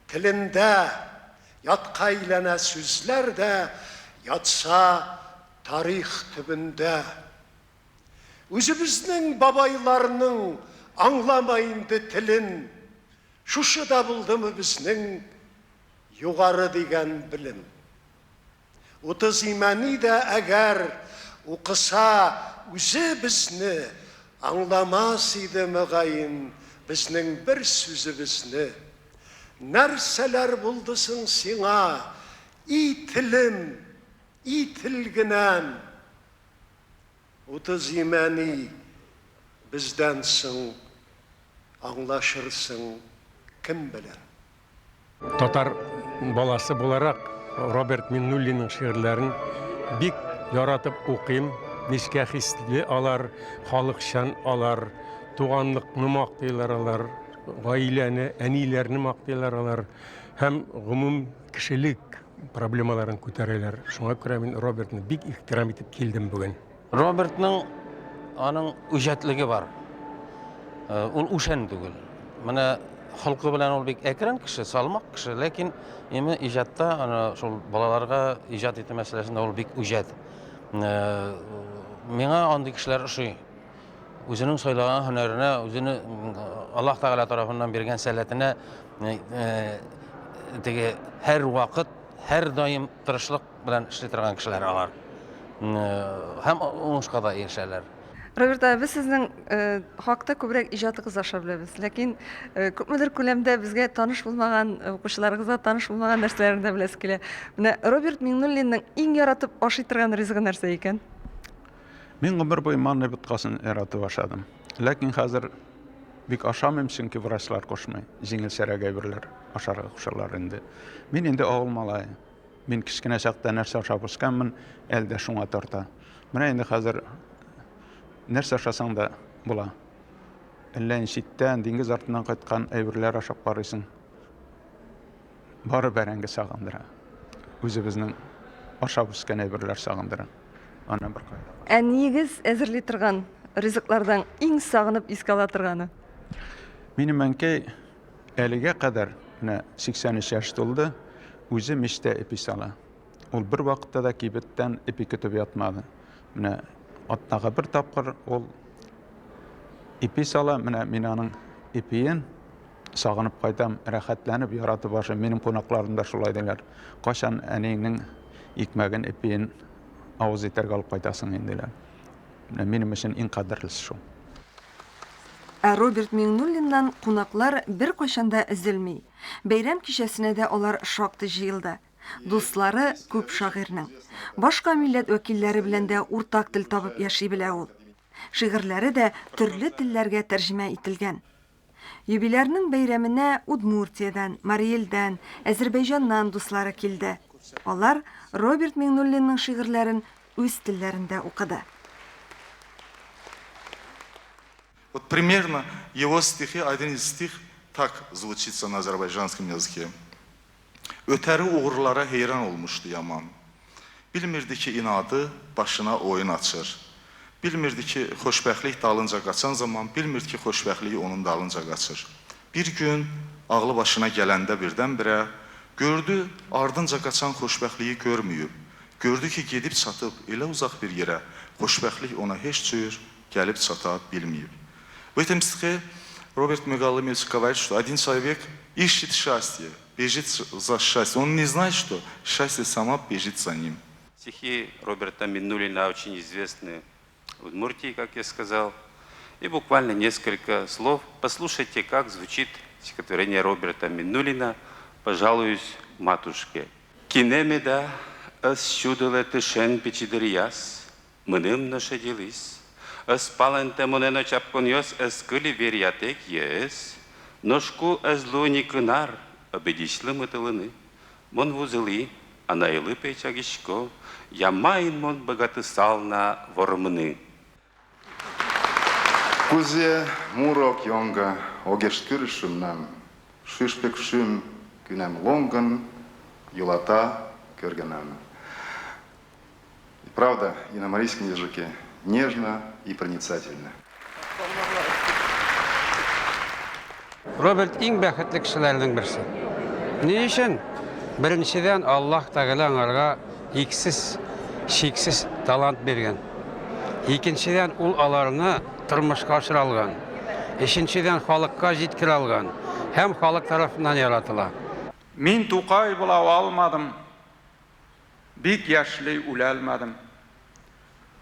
телендә, Ятка әйләнә сүзләр дә, ятса тарих төбендә. Үзебезнең бабайларның аңлама инде телен, Шушы да булдымы безнең югары дигән белем? 30 Имәни дә әгәр укыса үзе безне аңламас иде мөгаен безнең бер сүзебезне. Нәрсәләр булды соң сиңа, и телем, и телгенәм? 30 Имәни бездән соң аңлашырсың кем белән? Татар баласы буларак Роберт Миннуллинның шигырьләрен бик яратып укыйм. Нечкә хисле алар, халыкчан алар, туганлыкны мактыйлар алар, гаиләне, әниләрне мактыйлар алар һәм гомум кешелек проблемаларын күтәрәләр. Шуңа күрә мин Робертны бик ихтирам итеп килдем бүген. Робертның аның үҗәтлеге бар. Э, ул үшән түгел. Менә холкы белән ул бик әкрен кеше, салмак кеше, ләкин име иҗатта аны шул балаларга иҗат итү мәсьәләсендә ул бик үҗәт. Э, миңа андый кешеләр ошый. Үзенең сайлаган һөнәренә, үзене Аллаһ Тәгалә тарафыннан биргән сәләтенә э, теге һәр вакыт, һәр даим тырышлык белән эшли торган кешеләр алар. Һәм уңышка да ирешәләр. Роберт абый, без сезнең хакта күбрәк иҗатыгыз аша беләбез. Ләкин күпмедер күләмдә безгә таныш булмаган, укучыларыгызга таныш булмаган нәрсәләрне дә беләсе килә. Менә Роберт Миңнуллинның иң яратып ашый торган ризыгы нәрсә икән? Мин гомер буе манный боткасын яратып ашадым. Ләкин хәзер бик ашамыйм, чөнки врачлар кушмый. Җиңелчәрәк әйберләр ашарга кушалар инде. Мин инде авыл малае. Мин кечкенә чакта нәрсә ашап үскәнмен, әле дә шуңа тарта. Менә инде хәзер нәрсә ашасаң да була. Әллә ни читтән, диңгез артыннан кайткан әйберләр ашап карыйсың. Бары бәрәңге сагындыра. Үзебезнең ашап үскән әйберләр сагындыра. Аннан бер кайда. Әниегез әзерли торган ризыклардан иң сагынып искә ала торганы? Минем әнкәй Әлегә кадәр, менә 83 яшь тулды, үзе мичтә ипи сала. Ул бервакытта да кибеттән ипи көтеп ятмады. Менә атнага бер тапкыр ул ипи сала, менә мин аның ипиен сагынып кайтам, рәхәтләнеп, яратып ашыйм. Минем кунакларым да шулай диләр. Кайчан әниеңнең икмәген, ипиен авыз итәргә алып кайтасың инде, диләр. Менә минем өчен иң кадерлесе шул. Ә Роберт Миңнуллиннан кунаклар беркайчан да өзелми. Бәйрәм кичәсенә дә алар шактый җыелды. Дуслары күп шагыйрьнең. Башка милләт вәкилләре белән дә уртак тел табып яши белә ул. Шигырьләре дә төрле телләргә тәрҗемә ителгән. Юбилярның бәйрәменә Удмуртиядән, Марий Элдән, Әзербәйҗаннан дуслары килде. Алар Роберт Миңнуллинның шигырьләрен үз телләрендә укыды. Вот примерно его стихи, один из стих так звучится на азербайджанском языке. Ötəri uğurlara heyran olmuşdu yaman. Bilmirdi ki, inadı başına oyun açır. Bilmirdi ki, xoşbəxtlik dalınca qaçan zaman, bilmirdi ki, xoşbəxtlik onun dalınca qaçır. Bir gün ağlı başına gələndə birdən-birə gördü, ardınca qaçan xoşbəxtliyi görməyib. Gördü ki, gedib çatıb elə uzaq bir yerə, xoşbəxtlik ona heç cür gəlib çata bilməyib. В этом стихе Роберт Мегалымович говорит, что один человек ищет счастье, бежит за счастье. Он не знает, что счастье сама бежит за ним. Стихи Роберта Миннуллина очень известны в Удмуртии, как я сказал. И буквально несколько слов. Послушайте, как звучит стихотворение Роберта Миннуллина «Пожалуюсь матушке». Кинемеда ыс чудылы тышен пичидырьяс, мыным нашедились, ыс паленте монено чапконьос эскыли верьятек ес, ношку эзлу никынар, обедишлы мытылыны, мон вузыли, анайлы печагишко, ямайн мон богатысална вормны. Кузе муро ок йоҥго, огеш кӱрл шӱмнам, Шӱшпык шӱм кунам лоҥгын, йӱлата кӧргынам. И правда, и на марийском языке нежно и проницательно. Роберт иң бәхетле кешеләрнең берсе. Ни өчен? Беренчедән, Аллаһ Тәгалә аңарга иксез, чиксез талант биргән. Икенчедән, ул аларны тормышка ашыра алган. Өченчедән, халыкка җиткерә алган һәм халык тарафыннан яратыла. Мин Тукай була алмадым, бик яшьли үләлмәдем.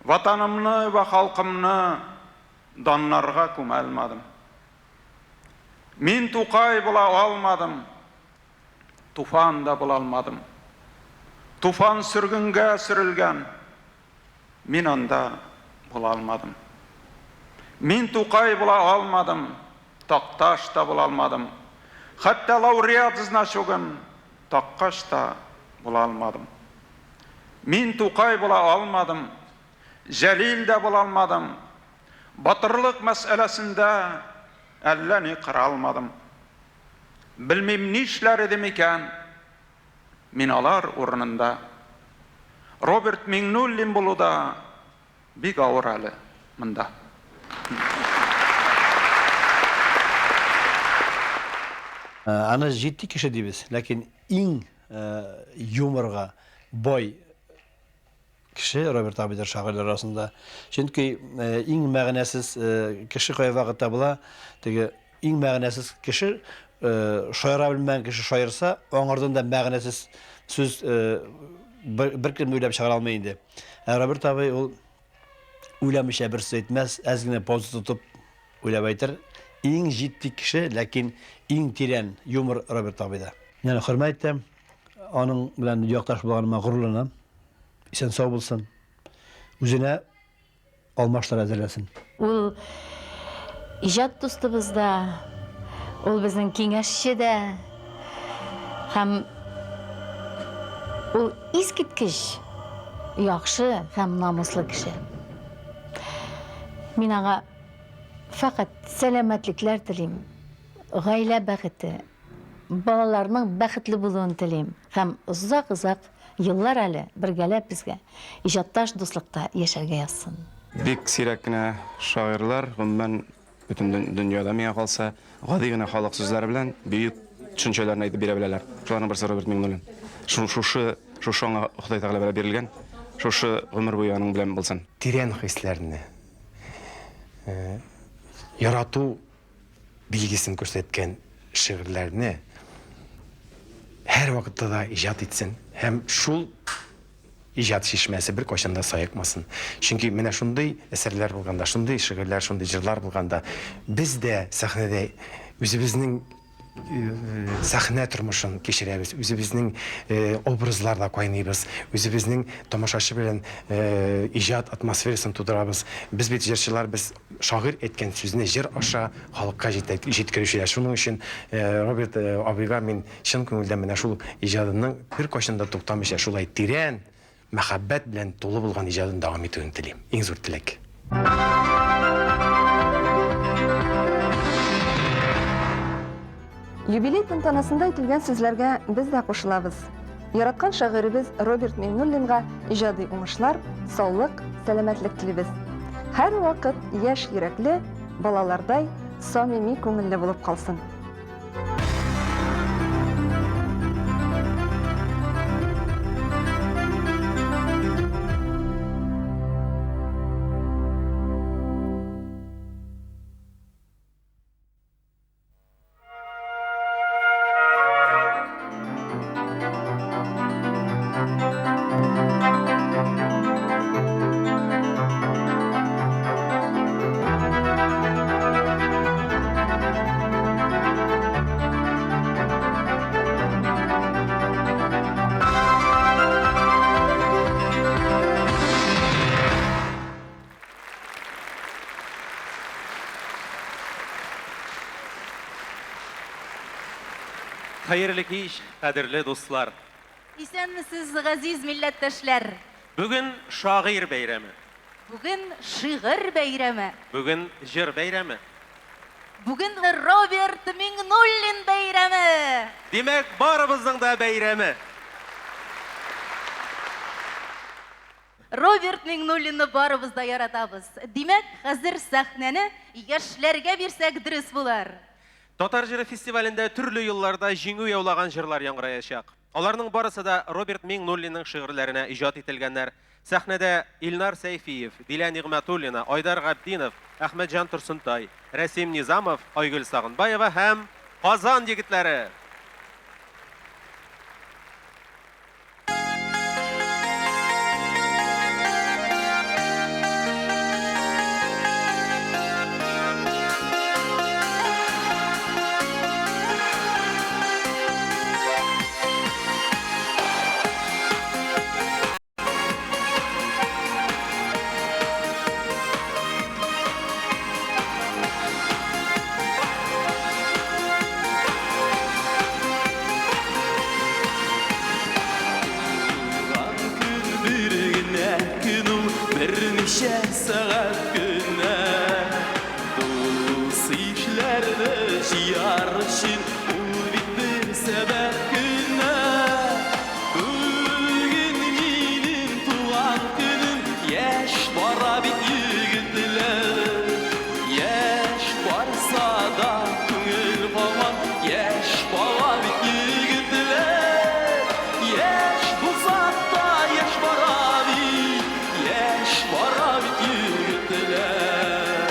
Ватанымны вә халкымны даннарга күмәлмәдем. Мин Тукай була алмадым, Туфан да була алмадым. Туфан сөргенгә сөрелгән, мин анда була алмадым. Мин Тукай була алмадым, Такташ та була алмадым. Хәтта лауреат значогын таккач та була алмадым. Мин Тукай була алмадым, Җәлил дә була алмадым. Батырлык мәсьәләсендә әллә ни кыра алмадым. Белмим, нишләр идем икән мин алар урынында. Роберт Миңнуллин булу да бик авыр әле монда. Аны җитди кеше дибез, ләкин иң юморга бай кеше Роберт абыйдыр шагыйрьләр арасында. Чөнки иң мәгънәсез кеше кайвакытта була, теге иң мәгънәсез кеше шаяра белмәгән кеше шаярса, аңардан да мәгънәсез сүз беркем дә уйлап чыгара алмый инде. Ә Роберт абый ул уйламыйча бер сүз әйтмәс, әз генә пауза тотып уйлап әйтер. Иң җитди кеше, ләкин иң тирән юмор Роберт абыйда. Мин аны хөрмәт итәм. Аның белән якташ булганыма горурланам. Исән-сау булсын. Үзенә алмашлар әзерләсен. Ул иҗат дустыбыз да, ул безнең киңәшче дә һәм ул искиткеч яхшы һәм намуслы кеше. Мин аңа фәкать сәламәтлекләр телим, гаилә бәхете, балаларның бәхетле булуын телим һәм озак-озак еллар әле бергәләп безгә иҗатташ дуслыкта яшәргә язсын. Бик сирәк кенә шагыйрьләр, гомумән, бөтен дөньяда, миңа калса, гади генә халык сүзләре белән бөек төшенчәләрне әйтеп бирә беләләр. Шуларның берсе Роберт Миңнуллин. Шушы, шушы аңа Ходай Тәгалә белән бирелгән, шушы гомер буе аның белән булсын. Тирән хисләрне, ярату билгесен күрсәткән шигырьләрне һәрвакытта да иҗат итсен һәм шул иҗат чишмәсе беркайчан да саекмасын. Чөнки менә шундый әсәрләр булганда, шундый шигырьләр, шундый җырлар булганда, без дә сәхнәдә үзебезнең сәхнә тормышын кичерәбез, үзебезнең образларда кайныйбыз, үзебезнең тамашачы белән иҗат атмосферасын тудырабыз. Без бит җырчылар, без шагыйрь әйткән сүзне җыр аша халыкка җиткерүчеләр. Шуның өчен Роберт абыйга мин чын күңелдән менә шул иҗадының беркайчан да туктамыйча шулай тирән мәхәббәт белән тулы булган иҗадын дәвам итүен телим. Иң зур теләк. Юбилей тантанасында әйтелгән сүзләргә без дә кушылабыз. Яраткан шагыйребез Роберт Миңнуллинга иҗади уңышлар, саулык, сәламәтлек телибез. Һәрвакыт яшь йөрәкле, балалардай самими күңелле булып калсын. Хәерле кич, кадерле дуслар! Исәнмесез, газиз милләттәшләр! Бүген шагыйрь бәйрәме. Бүген шигырь бәйрәме. Бүген җыр бәйрәме. Бүген Роберт Миңнуллин бәйрәме! Димәк, барыбызның да бәйрәме! Роберт Миңнуллинны барыбыз да яратабыз. Димәк, хәзер сәхнәне яшьләргә бирсәк дөрес булыр. Татар җыры фестивалендә төрле елларда җиңү яулаган җырлар яңгыраячак. Аларның барысы да Роберт Миңнуллинның шигырьләренә иҗат ителгәннәр. Сәхнәдә Илнар Сәйфиев, Дилә Нигъмәтуллина, Айдар Габдинов, Әхмәтҗан Торсынтай, Рәсим Низамов, Айгөл Сагынбаева һәм Казан егетләре! Туган көн бер генә көн ул, берничә сәгать кенә. Дус-ишләрне җыяр өчен ул бит бер сәбәп кенә. Бүген минем туган көнем, яшь бара бит егетләр. Яшь барса да күңел һаман яшь бала бит егетләр. Яшь булсак та яшь бара бит, яшь бара бит егетләр.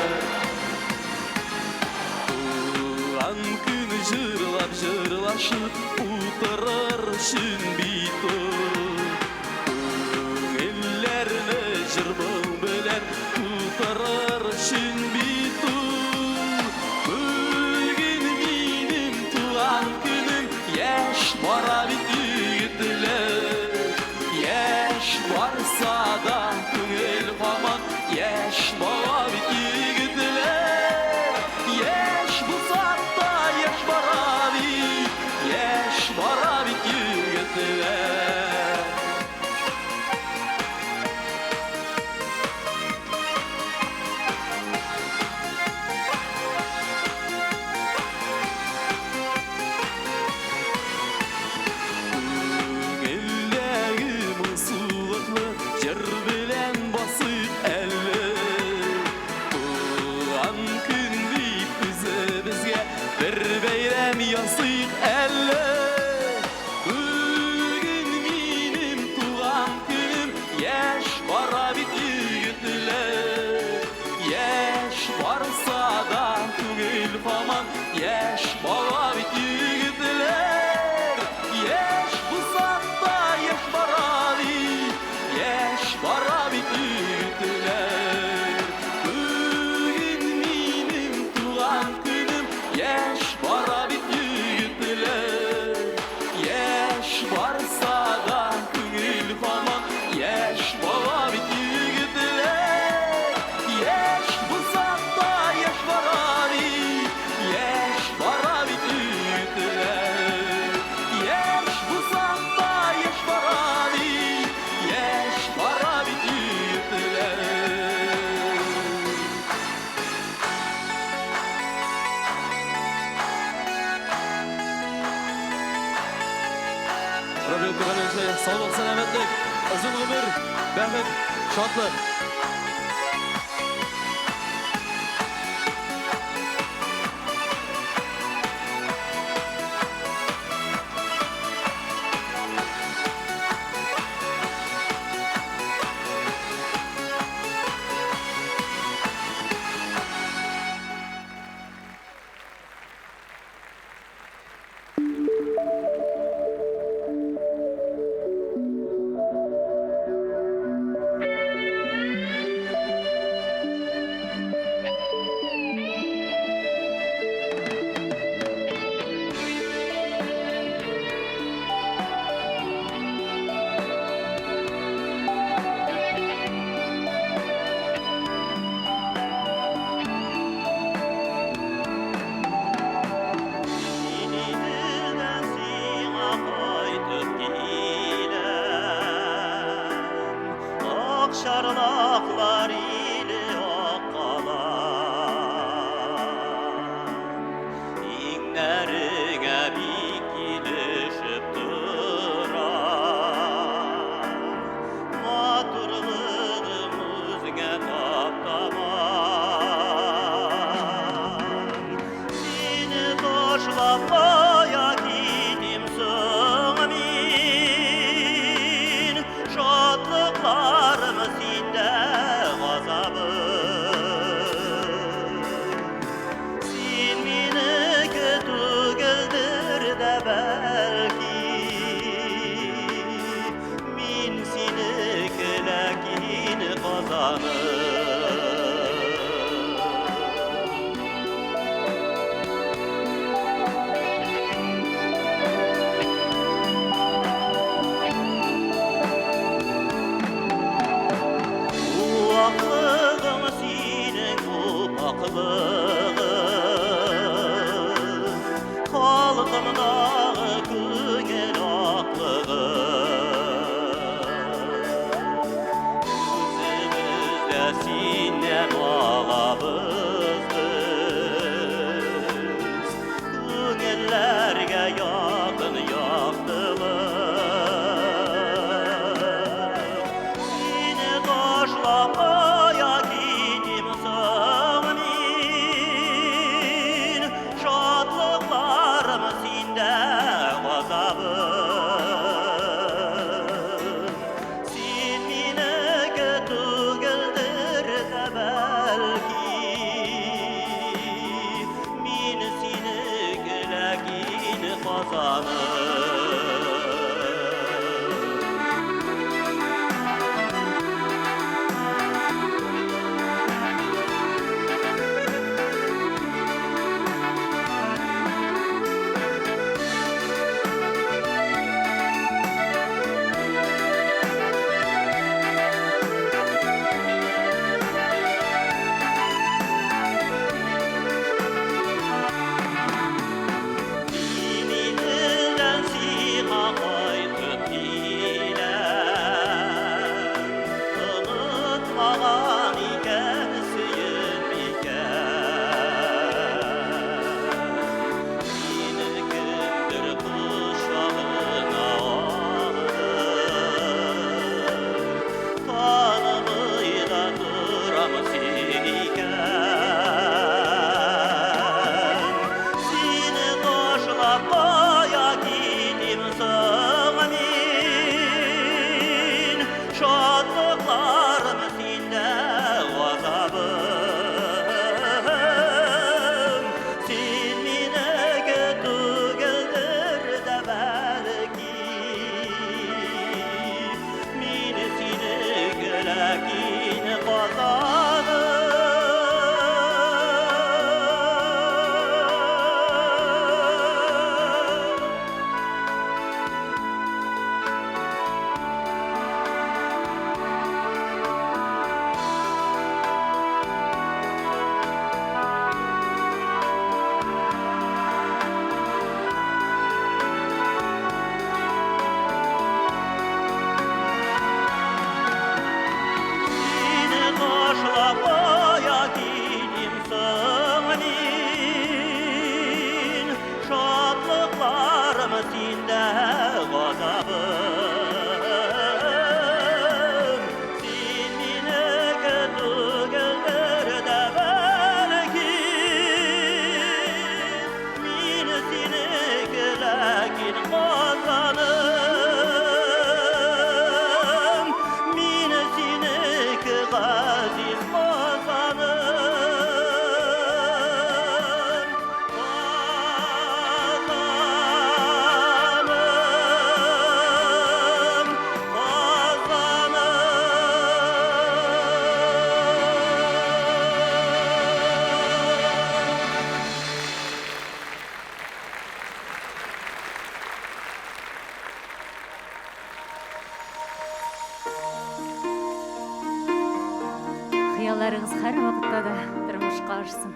Туган көн җырлап җырлашып утырыр өчен бит ул. Күңелләрне җыр-моң белән тутырыр өчен бит ул. Бүген минем туган көнем, яшь бара бит егетләр. Яшь барса да күңел һаман яшь бала бит егетләр. Яшь булсак та яшь бара бит, яшь бара бит егетләр. Күңелдәге моңсулыкны җыр белән басыйк әле. Туган көн дип үзебезгә бер бәйрәм ясыйк әле. Бүген минем туган көнем, яшь бара бит егетләр. Яшь барса да күңел һаман яшь бала бит егетләр. Яшь булсак та яшь бара бит, яшь бара бит егетләр. Бүген минем туган көнем, яшь бара бит егетләр. Яшь барса да күңел һаман яшь бала бит егетләр. Яшь булсак та яшь бара бит, яшь бара бит егетләр. Яшь булсак та яшь бара бит, яшь бара бит егетләр. Роберт туганыбызга саулык, сәламәтлек, озын гомер, бәхет, шатлык. Иреннәреңә бик килешеп тора. Матурлыгың үзеңә таптаман. Сине ташлап кая китим соң мин? Шатлыкларым синдә газабым. Син минеке түгелдер дә бәлки, мин синеке, ләкин Казаным. Ваклыгың синең упаклыгың, Халкымдагы күңел аклыгың. Үзебез дә синнән алабыз без, Күңелләргә якын яктылык. Сине ташлап кая китим соң мин? Шатлыкларым синдә газабым. Син минеке түгелдер дә бәлки, мин синеке, ләкин Казаным. Мин Иделдән сиңа кайтып киләм, Онытмаган икән Сөембикәм. Мине кемдер кочагына алды, Танымый да торам син икән. Сине ташлап кая китим соң мин? Шатлыкларым синдә газабым. Син минеке түгелдер дә бәлки, мин синеке, ләкин Казаным. Сине ташлап кая китим соң мин? Шатлыкларым синдә газабым. Син минеке түгелдер дә бәлки, мин синеке, ләкин Казаным. Мин синеке, газиз Казаным. Казаным, Казаным. Хыялларыгыз һәрвакытта да тормышка ашсын.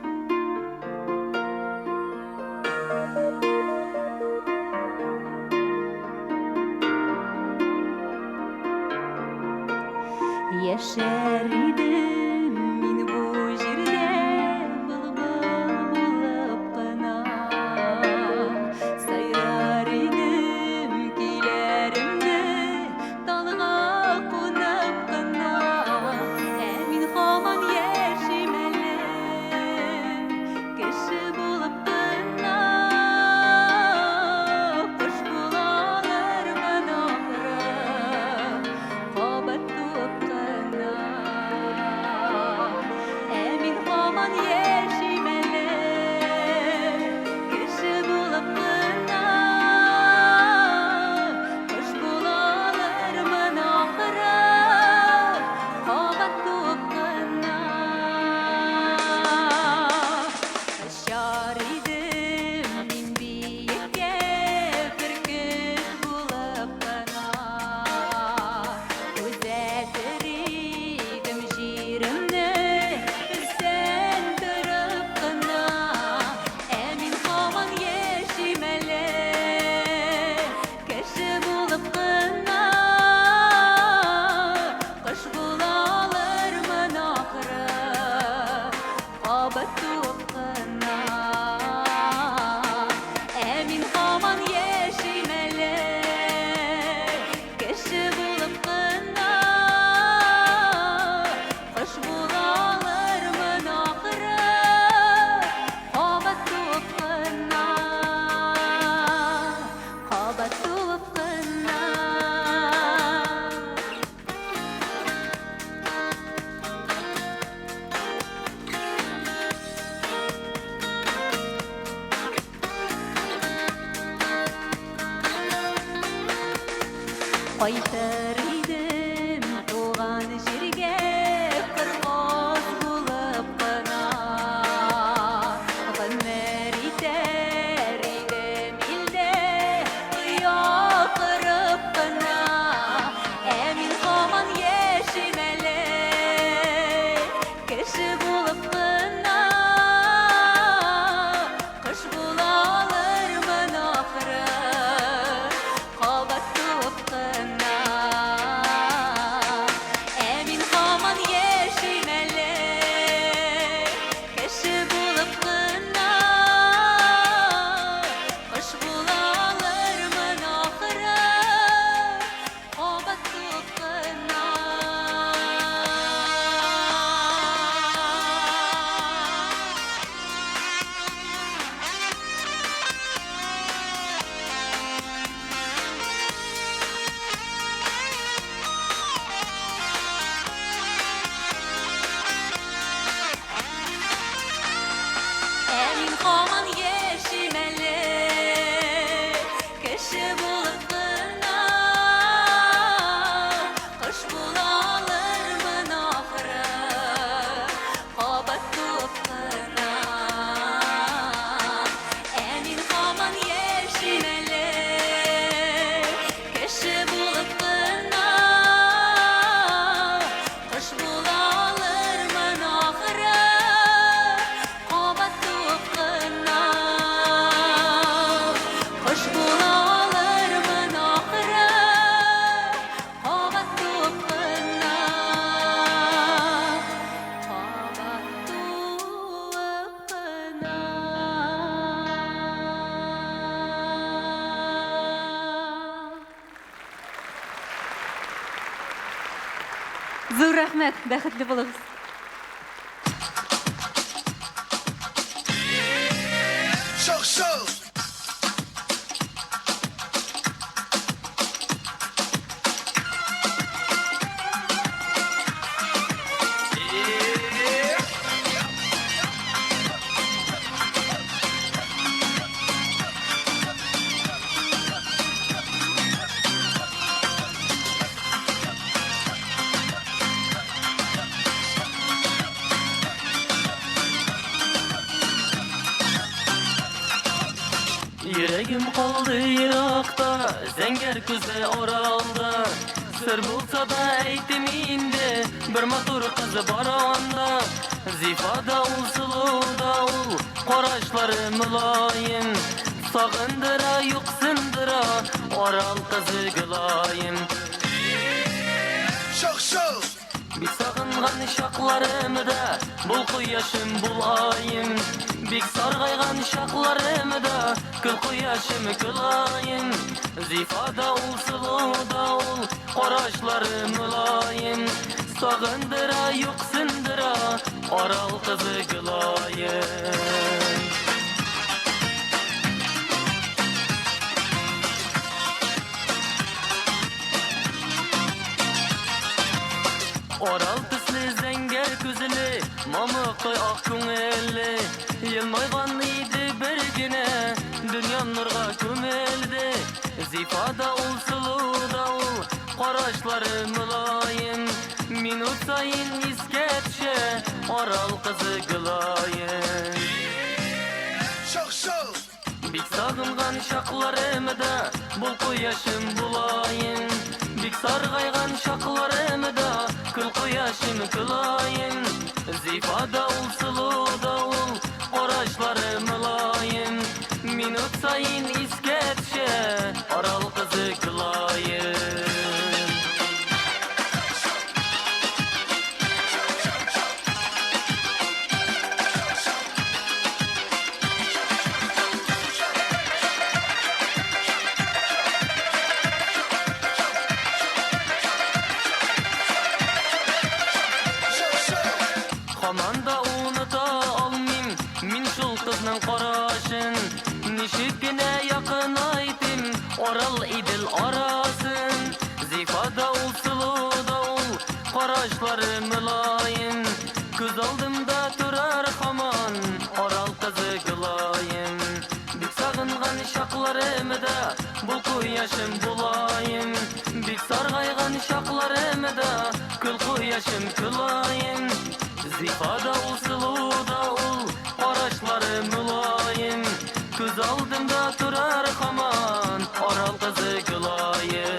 Яшәр идем мин бу җирдә былбыл булып кына. Кайтыр идем туган җиргә кыргаз булып кына. Гомер итәр идем илдә оя корып кына. Ә мин һаман яшим әле кеше булып кына. Кош була алырмын ахры, кабат туып кына. Ә мин һаман яшим әле кеше булып кына. Кош була алырмын ахры, кабат туып кына. Ә мин һаман яшим әле кеше булып кына. Кош була алырмын ахры, кабат туып кына. Ә мин һаман яшим әле кеше булып кына. Кош була алырмын ахры, кабат туып кына. Кош була алырмын ахры, кабат туып кына. Кабат туып кына. Зур рәхмәт, бәхетле булыгыз. Шок, шок! Йөрәгем калды еракта, зәңгәр күзле Уралда. Сер булса да әйтим инде, бер матур кыз бар анда. Зифа да ул, сылу да ул, карашлары мөлаем. Сагындыра, юксындыра, Урал кызы Гөлаем. Шок, шок! Бик сагынган чакларымда, бул кояшым, бул аем. Бик саргайган чакларымда, көл кояшым, көл аем. Зифа да ул, сылу да ул, карашлары мөлаем. Сагындыра, юксындыра, Арал кызы Гөлаем. Орал төсле зәңгәр күзле, мамыктай ак күңелле. Елмайган иде бер генә, дөньям нурга күмелде. Зифа да ул, сылу да ул, карашлары мөлаем. Минут саен искә төшә, Орал кызы Гөлаем. Шок, шок! Бик сагынган чакларымда, бул кояшым, булаем. Бик саргайган чакларымда, көл кояшым, көл аем. Зифа да ул, сылу да ул, карашлары мөлаем. Минут саен искә төшә, Арал кызы Гөлаем. Һаман да оныта алмыйм мин шул кызның карашын. Ничек кенә якынайтыйм Урал Идел арасын. Зифа да ул, сылу да ул, карашлары мөлаем. Күз алдымда торар һаман Урал кызы Гөлаем. Бик сагынган чакларымда, бул кояшым, булаем. Бик Тик саргайган чакларымда Көл кояшым, көл аем. Зифа да ул, сылу да ул, Карашлары мөлаем. Күз алдымда торар һаман Арал кызы Гөлаем.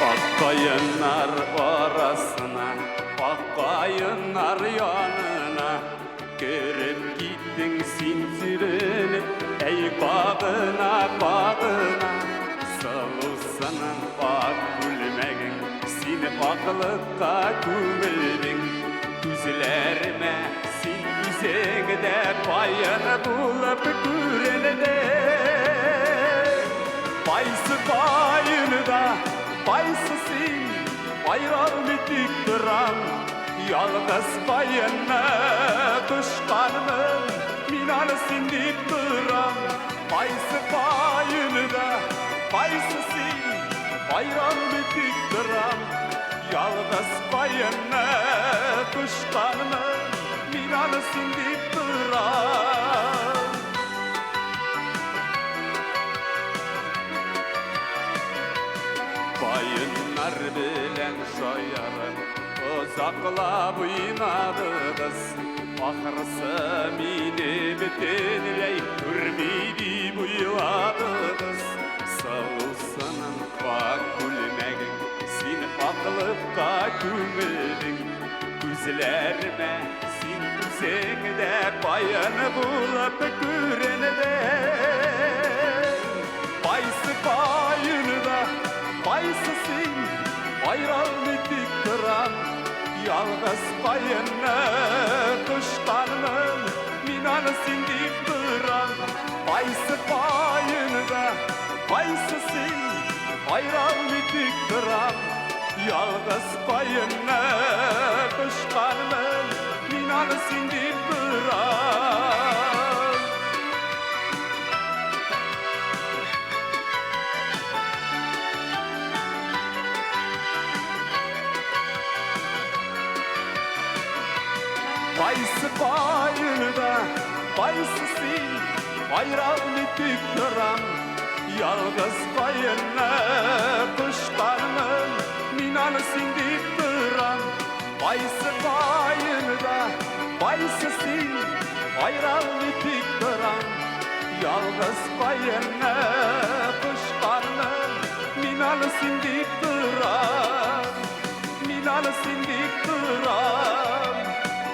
Ак каеннар арасына, ак каеннар янына Кереп киттең син сүрелеп, әй кагына, кагына. Сылусының ак күлмәгең, син аклыкка күмелдең. Күзләремә син үзең дә каен булып күренде. Кайсы каенда, кайсы син, аералмый тик торам. Ялгыз каенны кочканмын, мин аны син дип торам. Кайсы каенда, кайсы син, аералмый тик торам. Ялгыз каенны кочканмын, мин аны син дип торам. Каеннар белән шаярып, озаклап уйнадыгыз. Ахрысы мине бөтенләй күрми дип уйладыгыз. Сылусының ак күлмәгең, син аклыкка күмелдең. Күзләремә син үзең дә каен булып күренде. Кайсы каенда, кайсы син, аералмый тик торам. Ялгыз каенны кочканмын, мин аны син дип торам. Кайсы каенда, кайсы син, аералмый тик торам. Ялгыз каенны кочканмын, мин аны син дип торам. Кайсы каенда, кайсы син, аералмый тик торам. Ялгыз каенны кочканмын, мин аны син дип торам. Кайсы каенда, кайсы син, аералмый тик торам. Ялгыз каенны кочканмын, мин аны син дип торам. Мин аны син дип торам.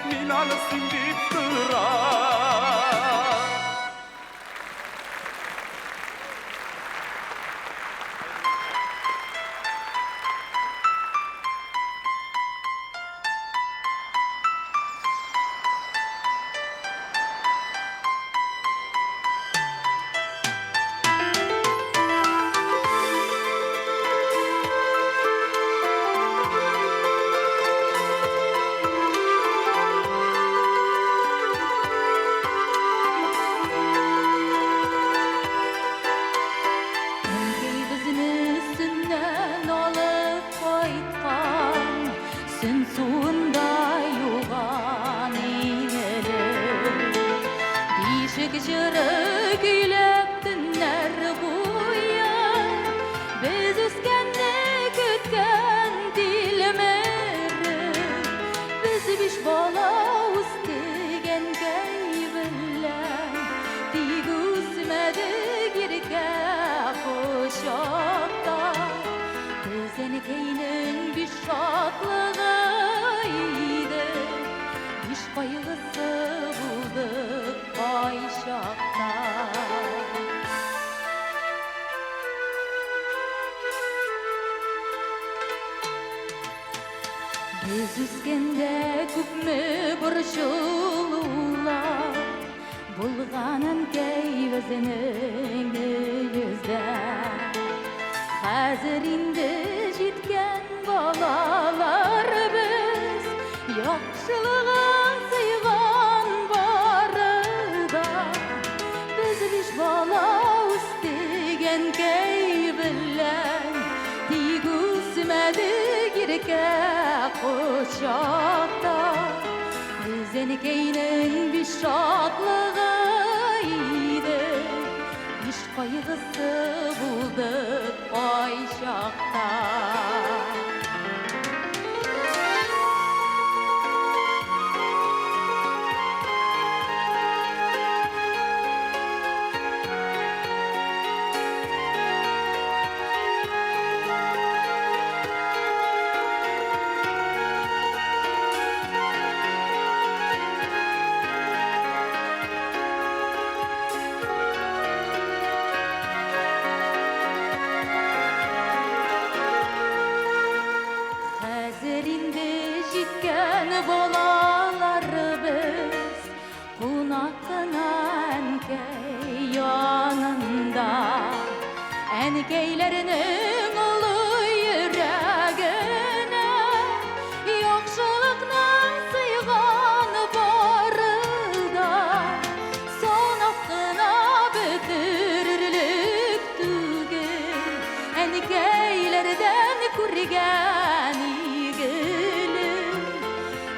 Мин аны син дип торам. Әнкәй безне Сөннән алып кайткан, Сөн суында юган иң элек. Бишек җыры көйләп төннәр буе, Без үскәнне көткән тилмереп. Без биш бала үстек әнкәй белән, Тик үсмәдек иркә кочакта. Без әнкәйнең Без үскәндә күпме борчылулар булган әнкәй безнең өебездә. Хәзер инде җиткән балалар без, яхшылыгың сыйган бары да. Без биш бала үстек әнкәй белән, тик үсмәдек иркә кочакта. Без әнкәйнең биш шатлыгы идек, биш кайгысы булдык кайчакта. Хәзер инде җиткән балалар без, кунак кына әнкәй янында. Әнкәйләрнең олы йөрәгенә яхшылыкның сыйган бары да санап кына бетерерлек түгел. Әнкәйләрдән күргән игелек.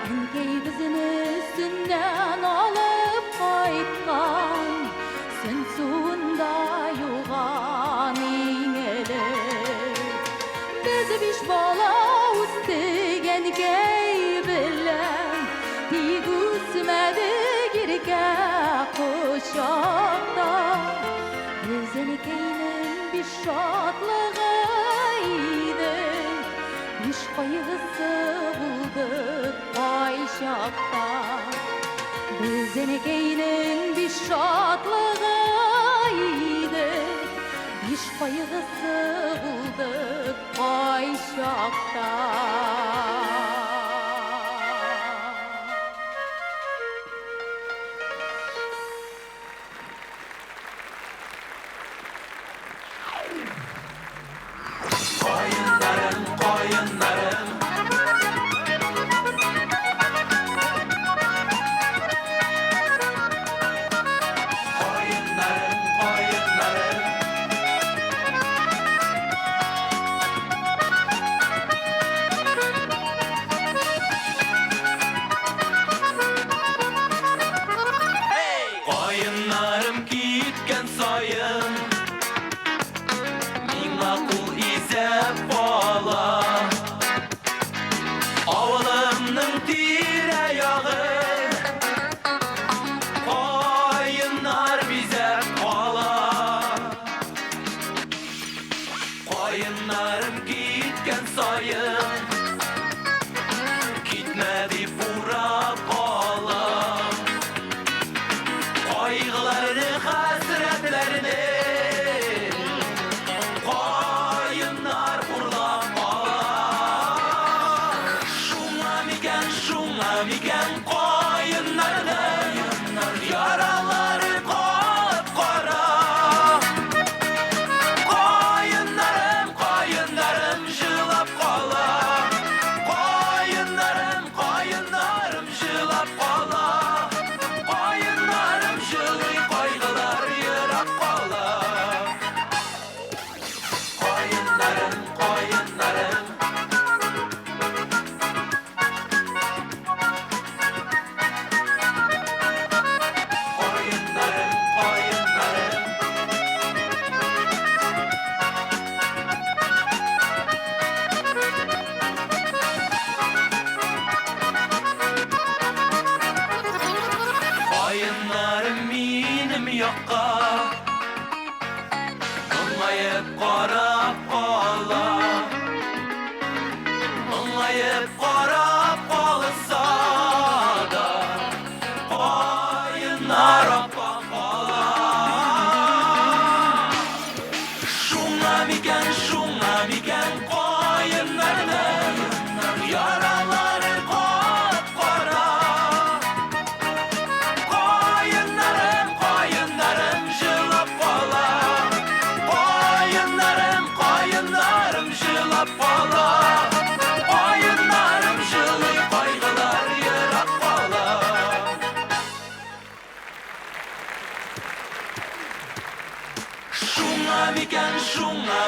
Әнкәй безне Сөннән алып кайткан, Сөн суында юган иң элек. Без биш бала үстек әнкәй белән, тик үсмәдек иркә кочакта. Без әнкәйнең биш шатлыгы идек, биш кайгысы булдык кайчакта. Без әнкәйнең биш шатлыгы идек, биш кайгысы булдык кайчакта. Каеннарым, каеннарым. Каеннарым, каеннарым. Каеннарым киткән саен миңа кул изәп кала. Авылымның тирә-ягын каеннар бизәп кала. Каеннарым киткән саен китмә дип урап кала. Кайгыларны, хәсрәтләрне каеннар урлап ала. Шуңа микән, шуңа микән каеннарның яралары кап-кара. Каеннарым, каеннарым җылап кала.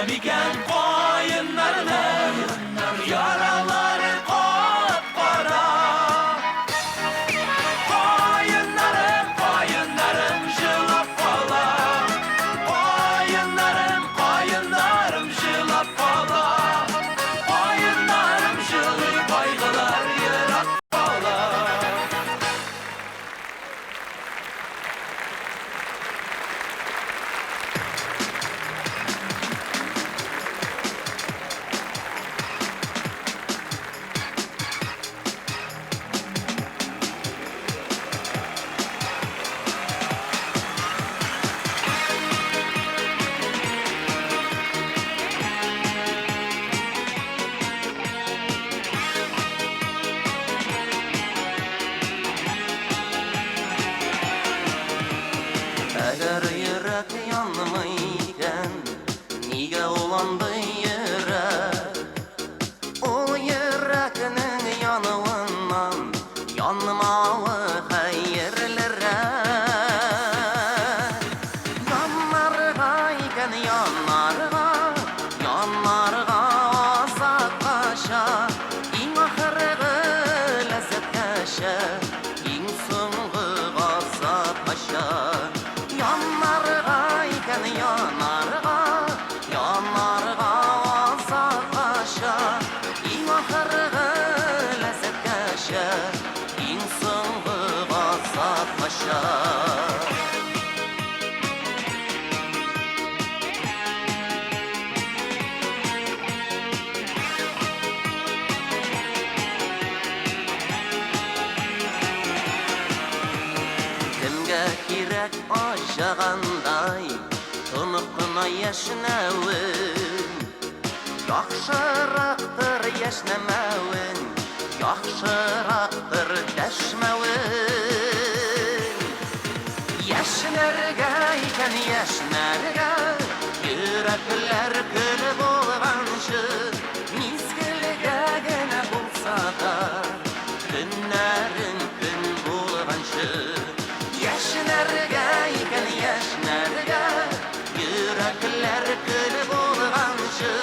микән каеннарның яралары кап-кара? Каеннарым, каеннарым җылап кала. Каеннарым, каеннарым җылап кала. Каеннарым җылый, кайгылар ерак кала. Әгәр йөрәк янмый икән, нигә ул андый йөрәк? Ул йөрәкнең януыннан янмавы хәерлерәк. Яннарга икән, яннарга, яннарга азаккача, иң ахыргы ләззәткәчә, иң соңгы газапкача. Яннарга икән, яннарга, яннарга азаккача, иң ахыргы ләззәткәчә, иң соңгы газапкача. Кемгә кирәк аҗагандай тонык кына яшьнәвең? Яхшырактыр яшьнәмәвең, яхшырактыр дәшмәвең. Яшьнәргә икән, яшьнәргә, йөрәкләр көл булганчы, мизгелгә генә булса да, көннәрең көн булганчы. Яшьнәргә икән, яшьнәргә, йөрәкләр көл булганчы,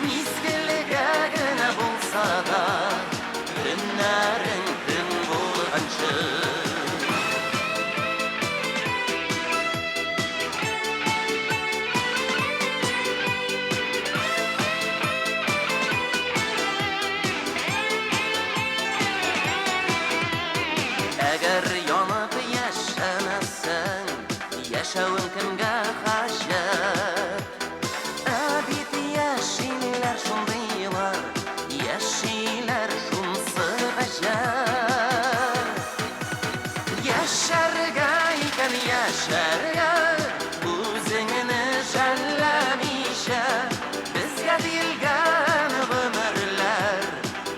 мизгелгә генә булса да, көннәрең көн булганчы. Әгәр янып яшәмәсәң, яшәвең кемгә хаҗәт? Ә бит яшиләр шундыйлар, яшиләр шунсы гаҗәп. Яшәргә икән, яшәргә, үзеңне жәлләмичә, безгә бирелгән гомерләр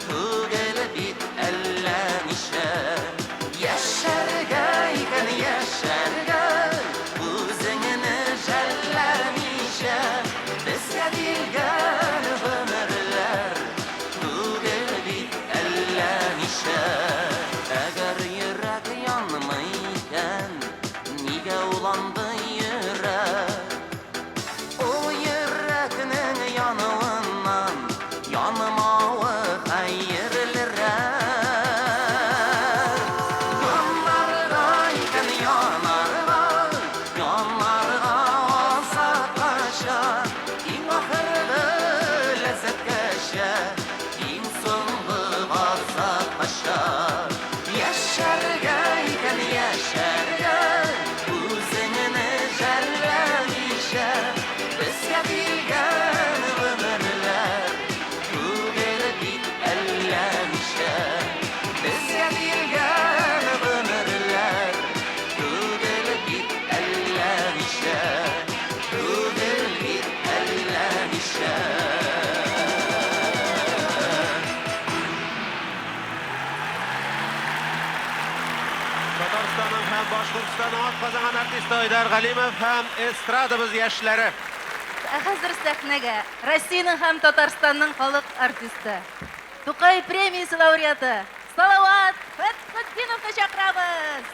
түгел бит әллә ничә. Яшәргә икән, яшәргә, үзеңне жәлләмичә, безгә бирелгән гомерләр түгел бит әллә ничә. Әгәр йөрәк янмый икән, нигә ул андый йөрәк? Ул йөрәкнең януыннан янмавы хәерлерәк. Яннарга икән, янарга, яннарга азаккача, иң ахыргы ләззәткәчә, иң соңгы газапкача. Яшәргә икән, яшәргә, үзеңне жәлләмичә, безгә бирелгән гомерләр түгел бит әллә ничә. Безгә бирелгән гомерләр түгел бит әллә ничә. Түгел бит әллә ничә. Татарстанның һәм Башкортстанның атказанган артисты Айдар Галимов һәм эстрадабыз яшьләре. Ә хәзер сәхнәгә Россиянең һәм Татарстанның халык артисты, Тукай премиясе лауреаты Салават Фәтхетдиновны чакырабыз.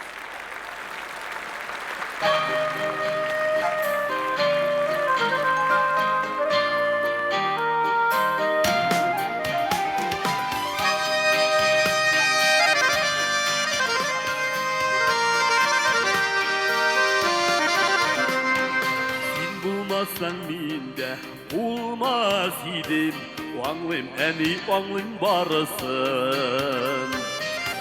булмас идем, аңлыйм, әни, аңлыйм барысын.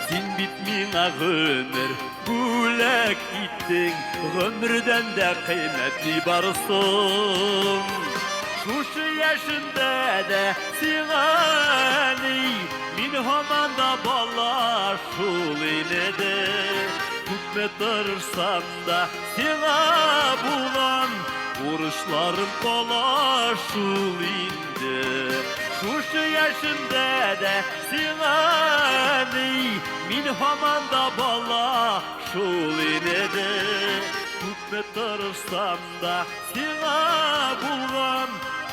Син бит миңа гомер бүләк иттең, гомердән дә кыйммәт ни бар соң? Шушы яшемдә дә сиңа, әни, мин һаман да бала шул инде. Күпме тырышсам да сиңа булган бурычларым кала шул инде. Шушы яшемдә дә сиңа, әни, мин һаман да бала шул инде. Күпме тырышсам да сиңа булган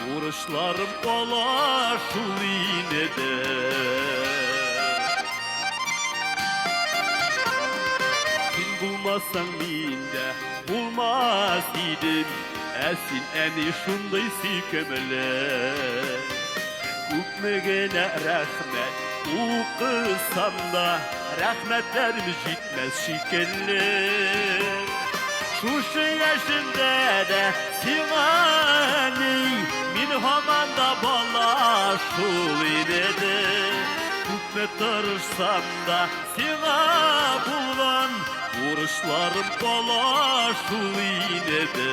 бурычларым кала шул инде. Син булмасаң мин дә булмас идем, ә син, әни, шундый сөйкемле. Күпме генә рәхмәт укысам да, рәхмәтләрем җитмәс шикелле. Шушы яшемдә дә сиңа, әни, мин һаман да бала шул инде. Күпме тырышсам да сиңа булган бурычларым кала шул инде.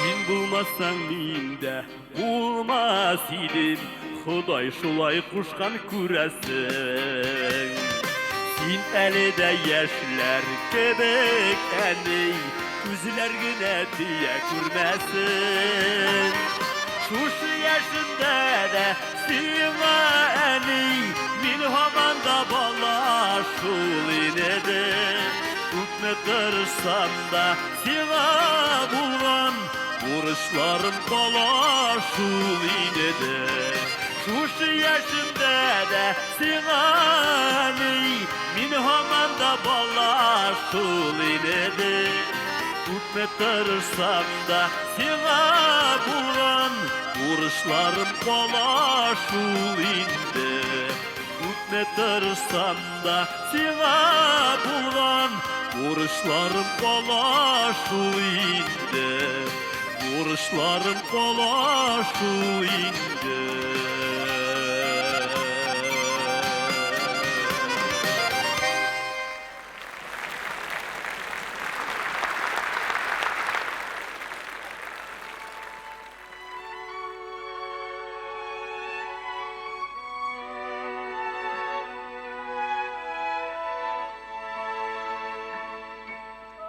Син булмасаң мин дә булмас идем, Ходай шулай кушкан күрәсең. Син әле дә яшьләр кебек, әни, күзләр генә тия күрмәсен. Шушы яшемдә дә сиңа, әни, мин һаман да бала шул инде. Күпме тырышсам да сиңа булган бурычларым кала шул инде. Шушы яшемдә дә сиңа, әни, мин һаман да бала шул инде. Күпме тырышсам да сиңа булган бурычларым кала шул инде. Күпме тырышсам да сиңа булган бурычларым кала шул инде. Бурычларым кала шул инде.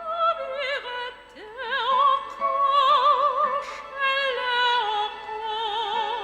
Табигатьтә аккош, әллә аккош.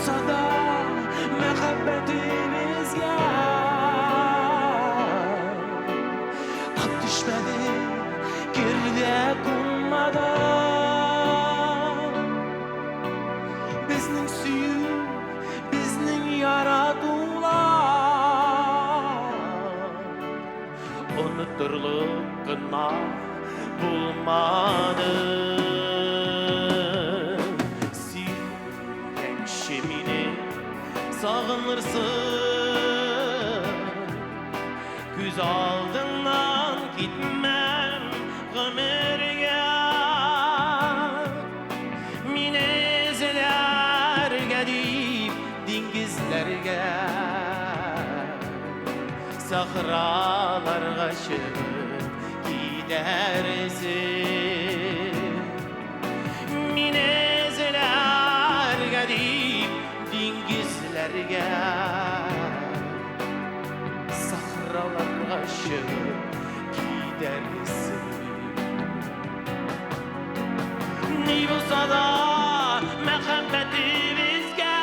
булса да, мәхәббәтебезгә тап төшмәде, керде кунмады. Безнең сөю, безнең яратулар онытырлык кына булмады. Син үлгәнче мине сагынырсың, күз алдыңнан китмәм гомергә. Мине эзләргә дип диңгезләргә, сахраларга чыгып китәрсең. Мине эзләргә дип диңгезләргә, сахраларга чыгып китәрсең. Ни булса да, мәхәббәтебезгә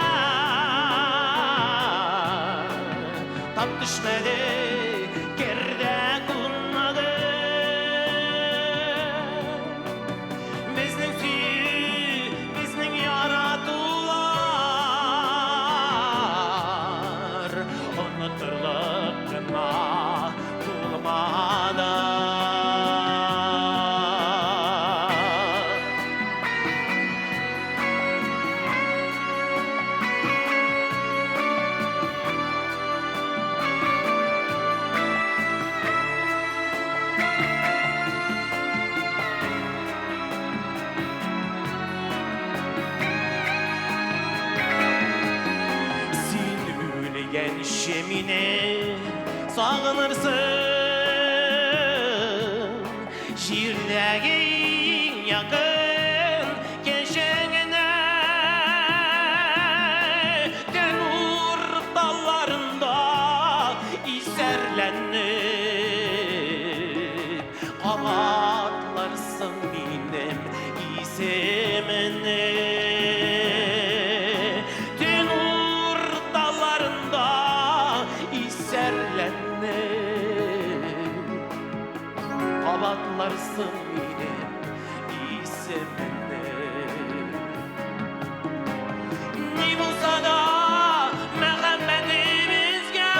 тап төшмәде, керде кунмады. Безнең сөю, безнең яратулар онытырлык кына булмады. Син үлгәнче мине сагынырсың, җирдәге иң якын кешеңне. Төн урталарында исәрләнеп кабатларсың минем исемне. Төн урталарында исәрләнеп кабатларсың минем исемне. Ни булса да, мәхәббәтебезгә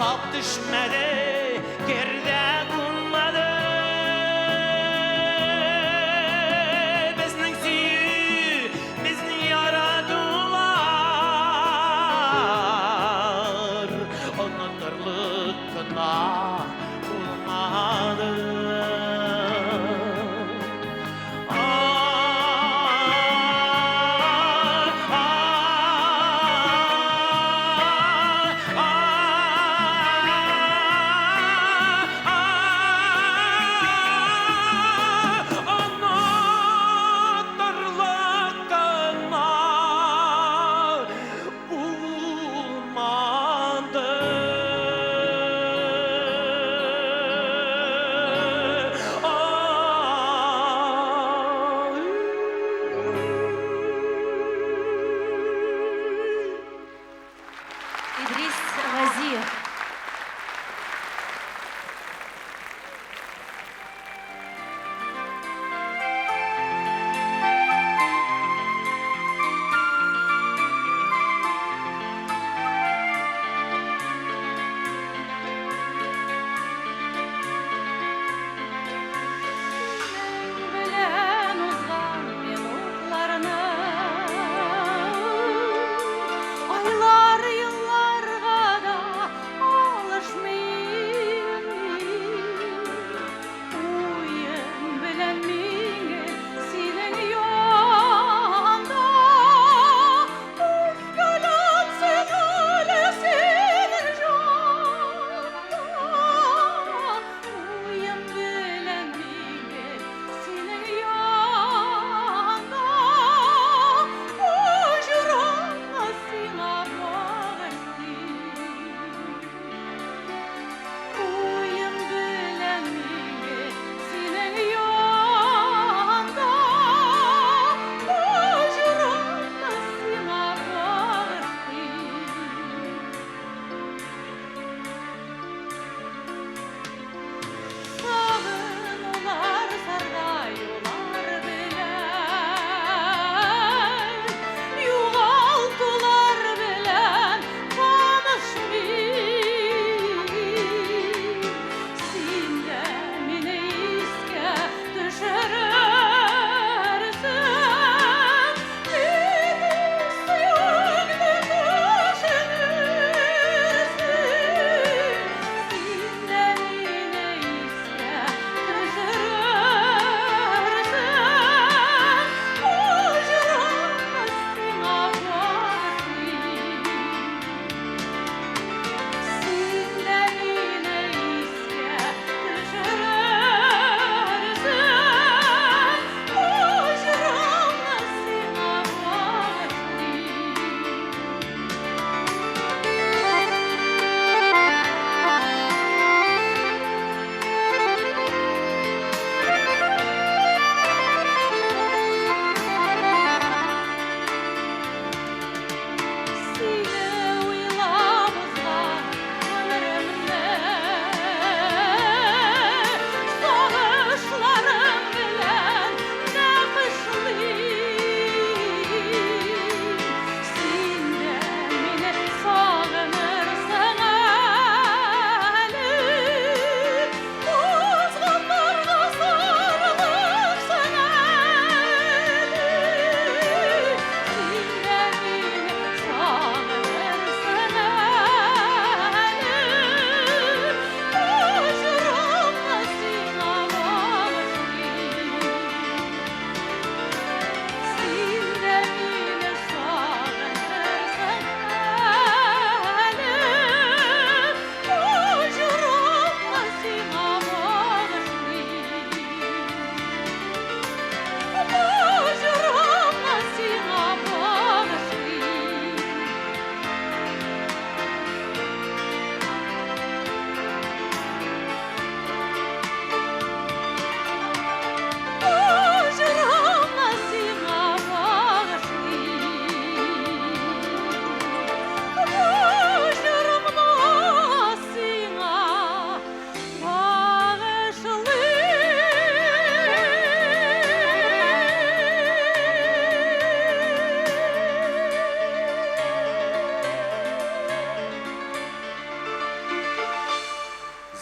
тап төшмәде, керде кунмады. Безнең сөю, безнең яратулар онытырлык кына булмады.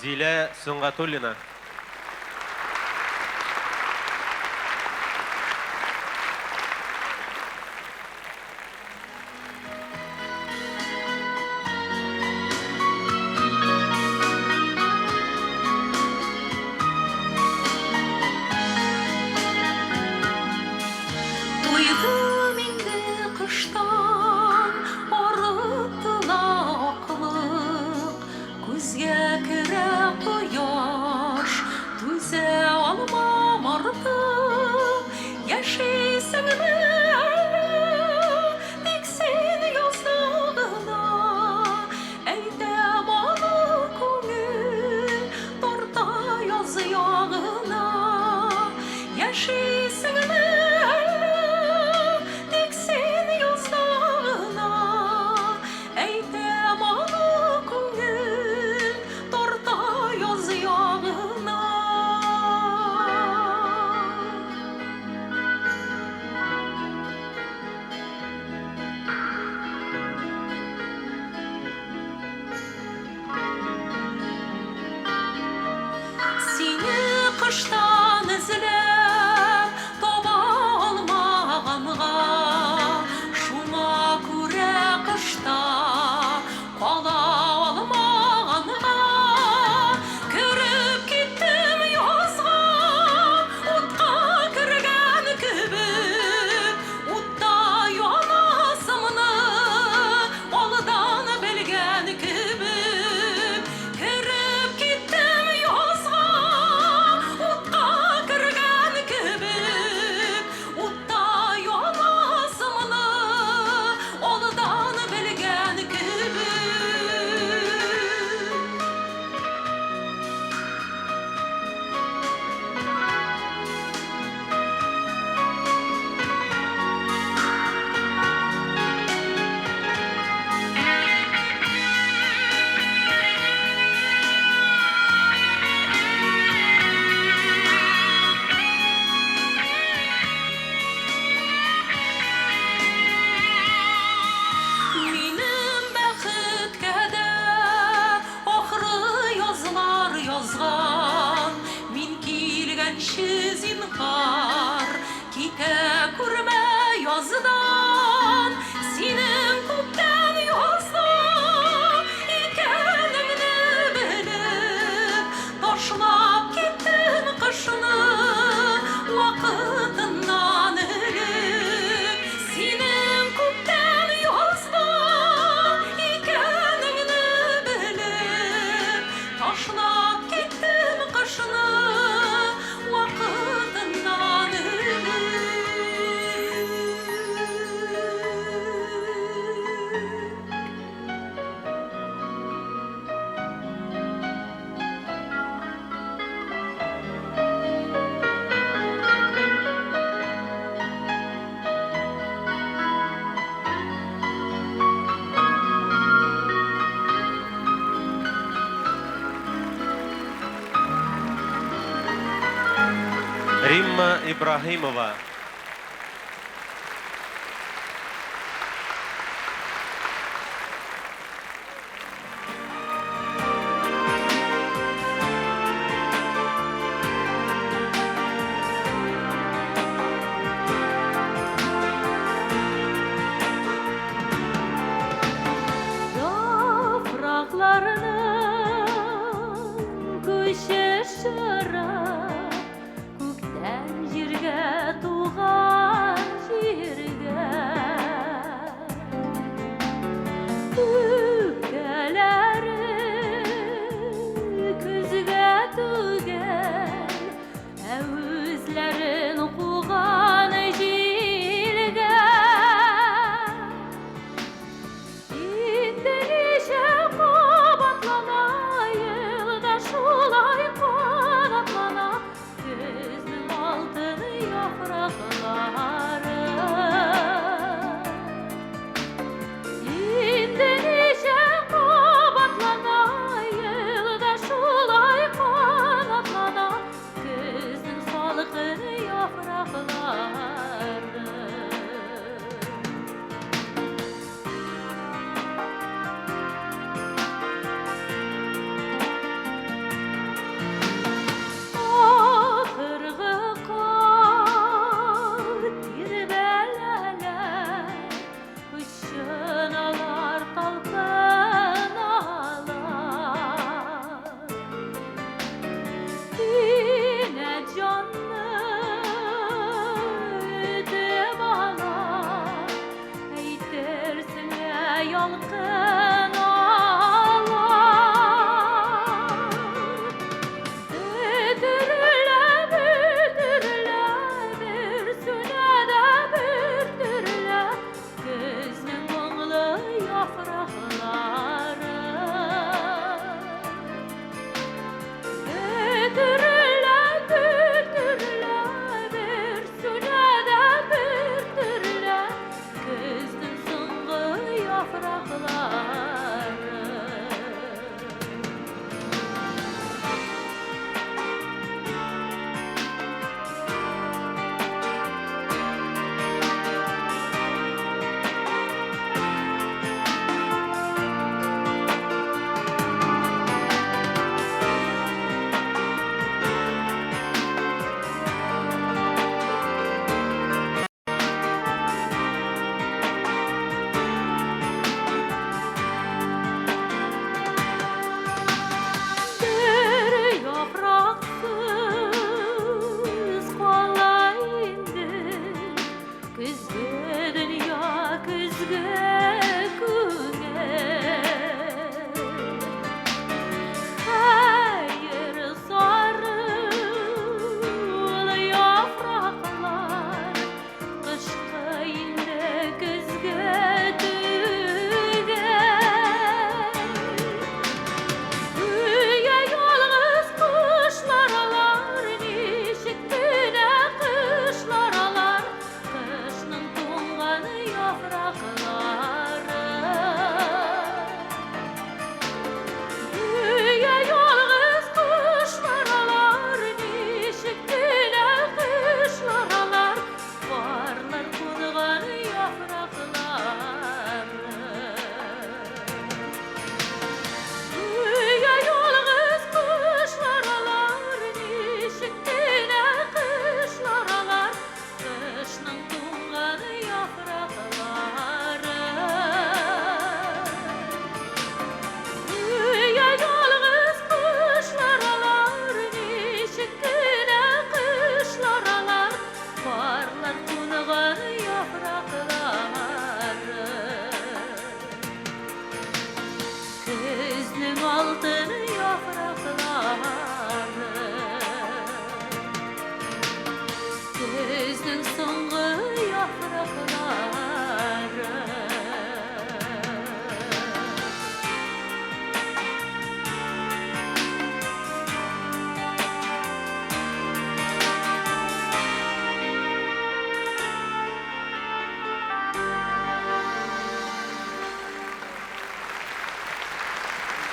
Зилә Сөнгатуллина. Туйдым инде кыштан, арытыла аклык, Күзгә керә кояш, түзә алмам артык. Яшисеңме әллә, тик син язда гына? Әйтәм аны күңел тарта яз ягына. Яшисеңме әллә, тик син язда гына? Әйтәм аны күңел тарта яз ягына. Сине кыштан эзләп таба алмаганга, шуңа күрә кышта кала алмаганга, кереп киттем язга, утка кергән кебек, утта янасымны алдан белгән кебек, кереп киттем язга, утка кергән кебек, утта янасымны алдан белгән кебек. Минем бәхеткә дә ахры язлар язган. Мин килгәнче, зинһар, китә күрмә яздан. Синең күптән язда икәнеңне белеп, ташлап киттем кышны вакытыннан элек. Синең күптән язда икәнеңне белеп, ташлап киттем кышны вакытыннан элек. Римма Ибраһимова. Яфракларның күчеш чоры, күктән җиргә.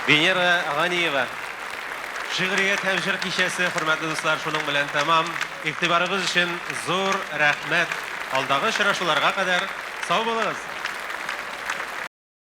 Венера Ганиева. Шигърият һәм җыр кичәсе, хөрмәтле дуслар, шуның белән тәмам. Игътибарыгыз өчен зур рәхмәт. Алдагы очрашуларга кадәр сау булыгыз!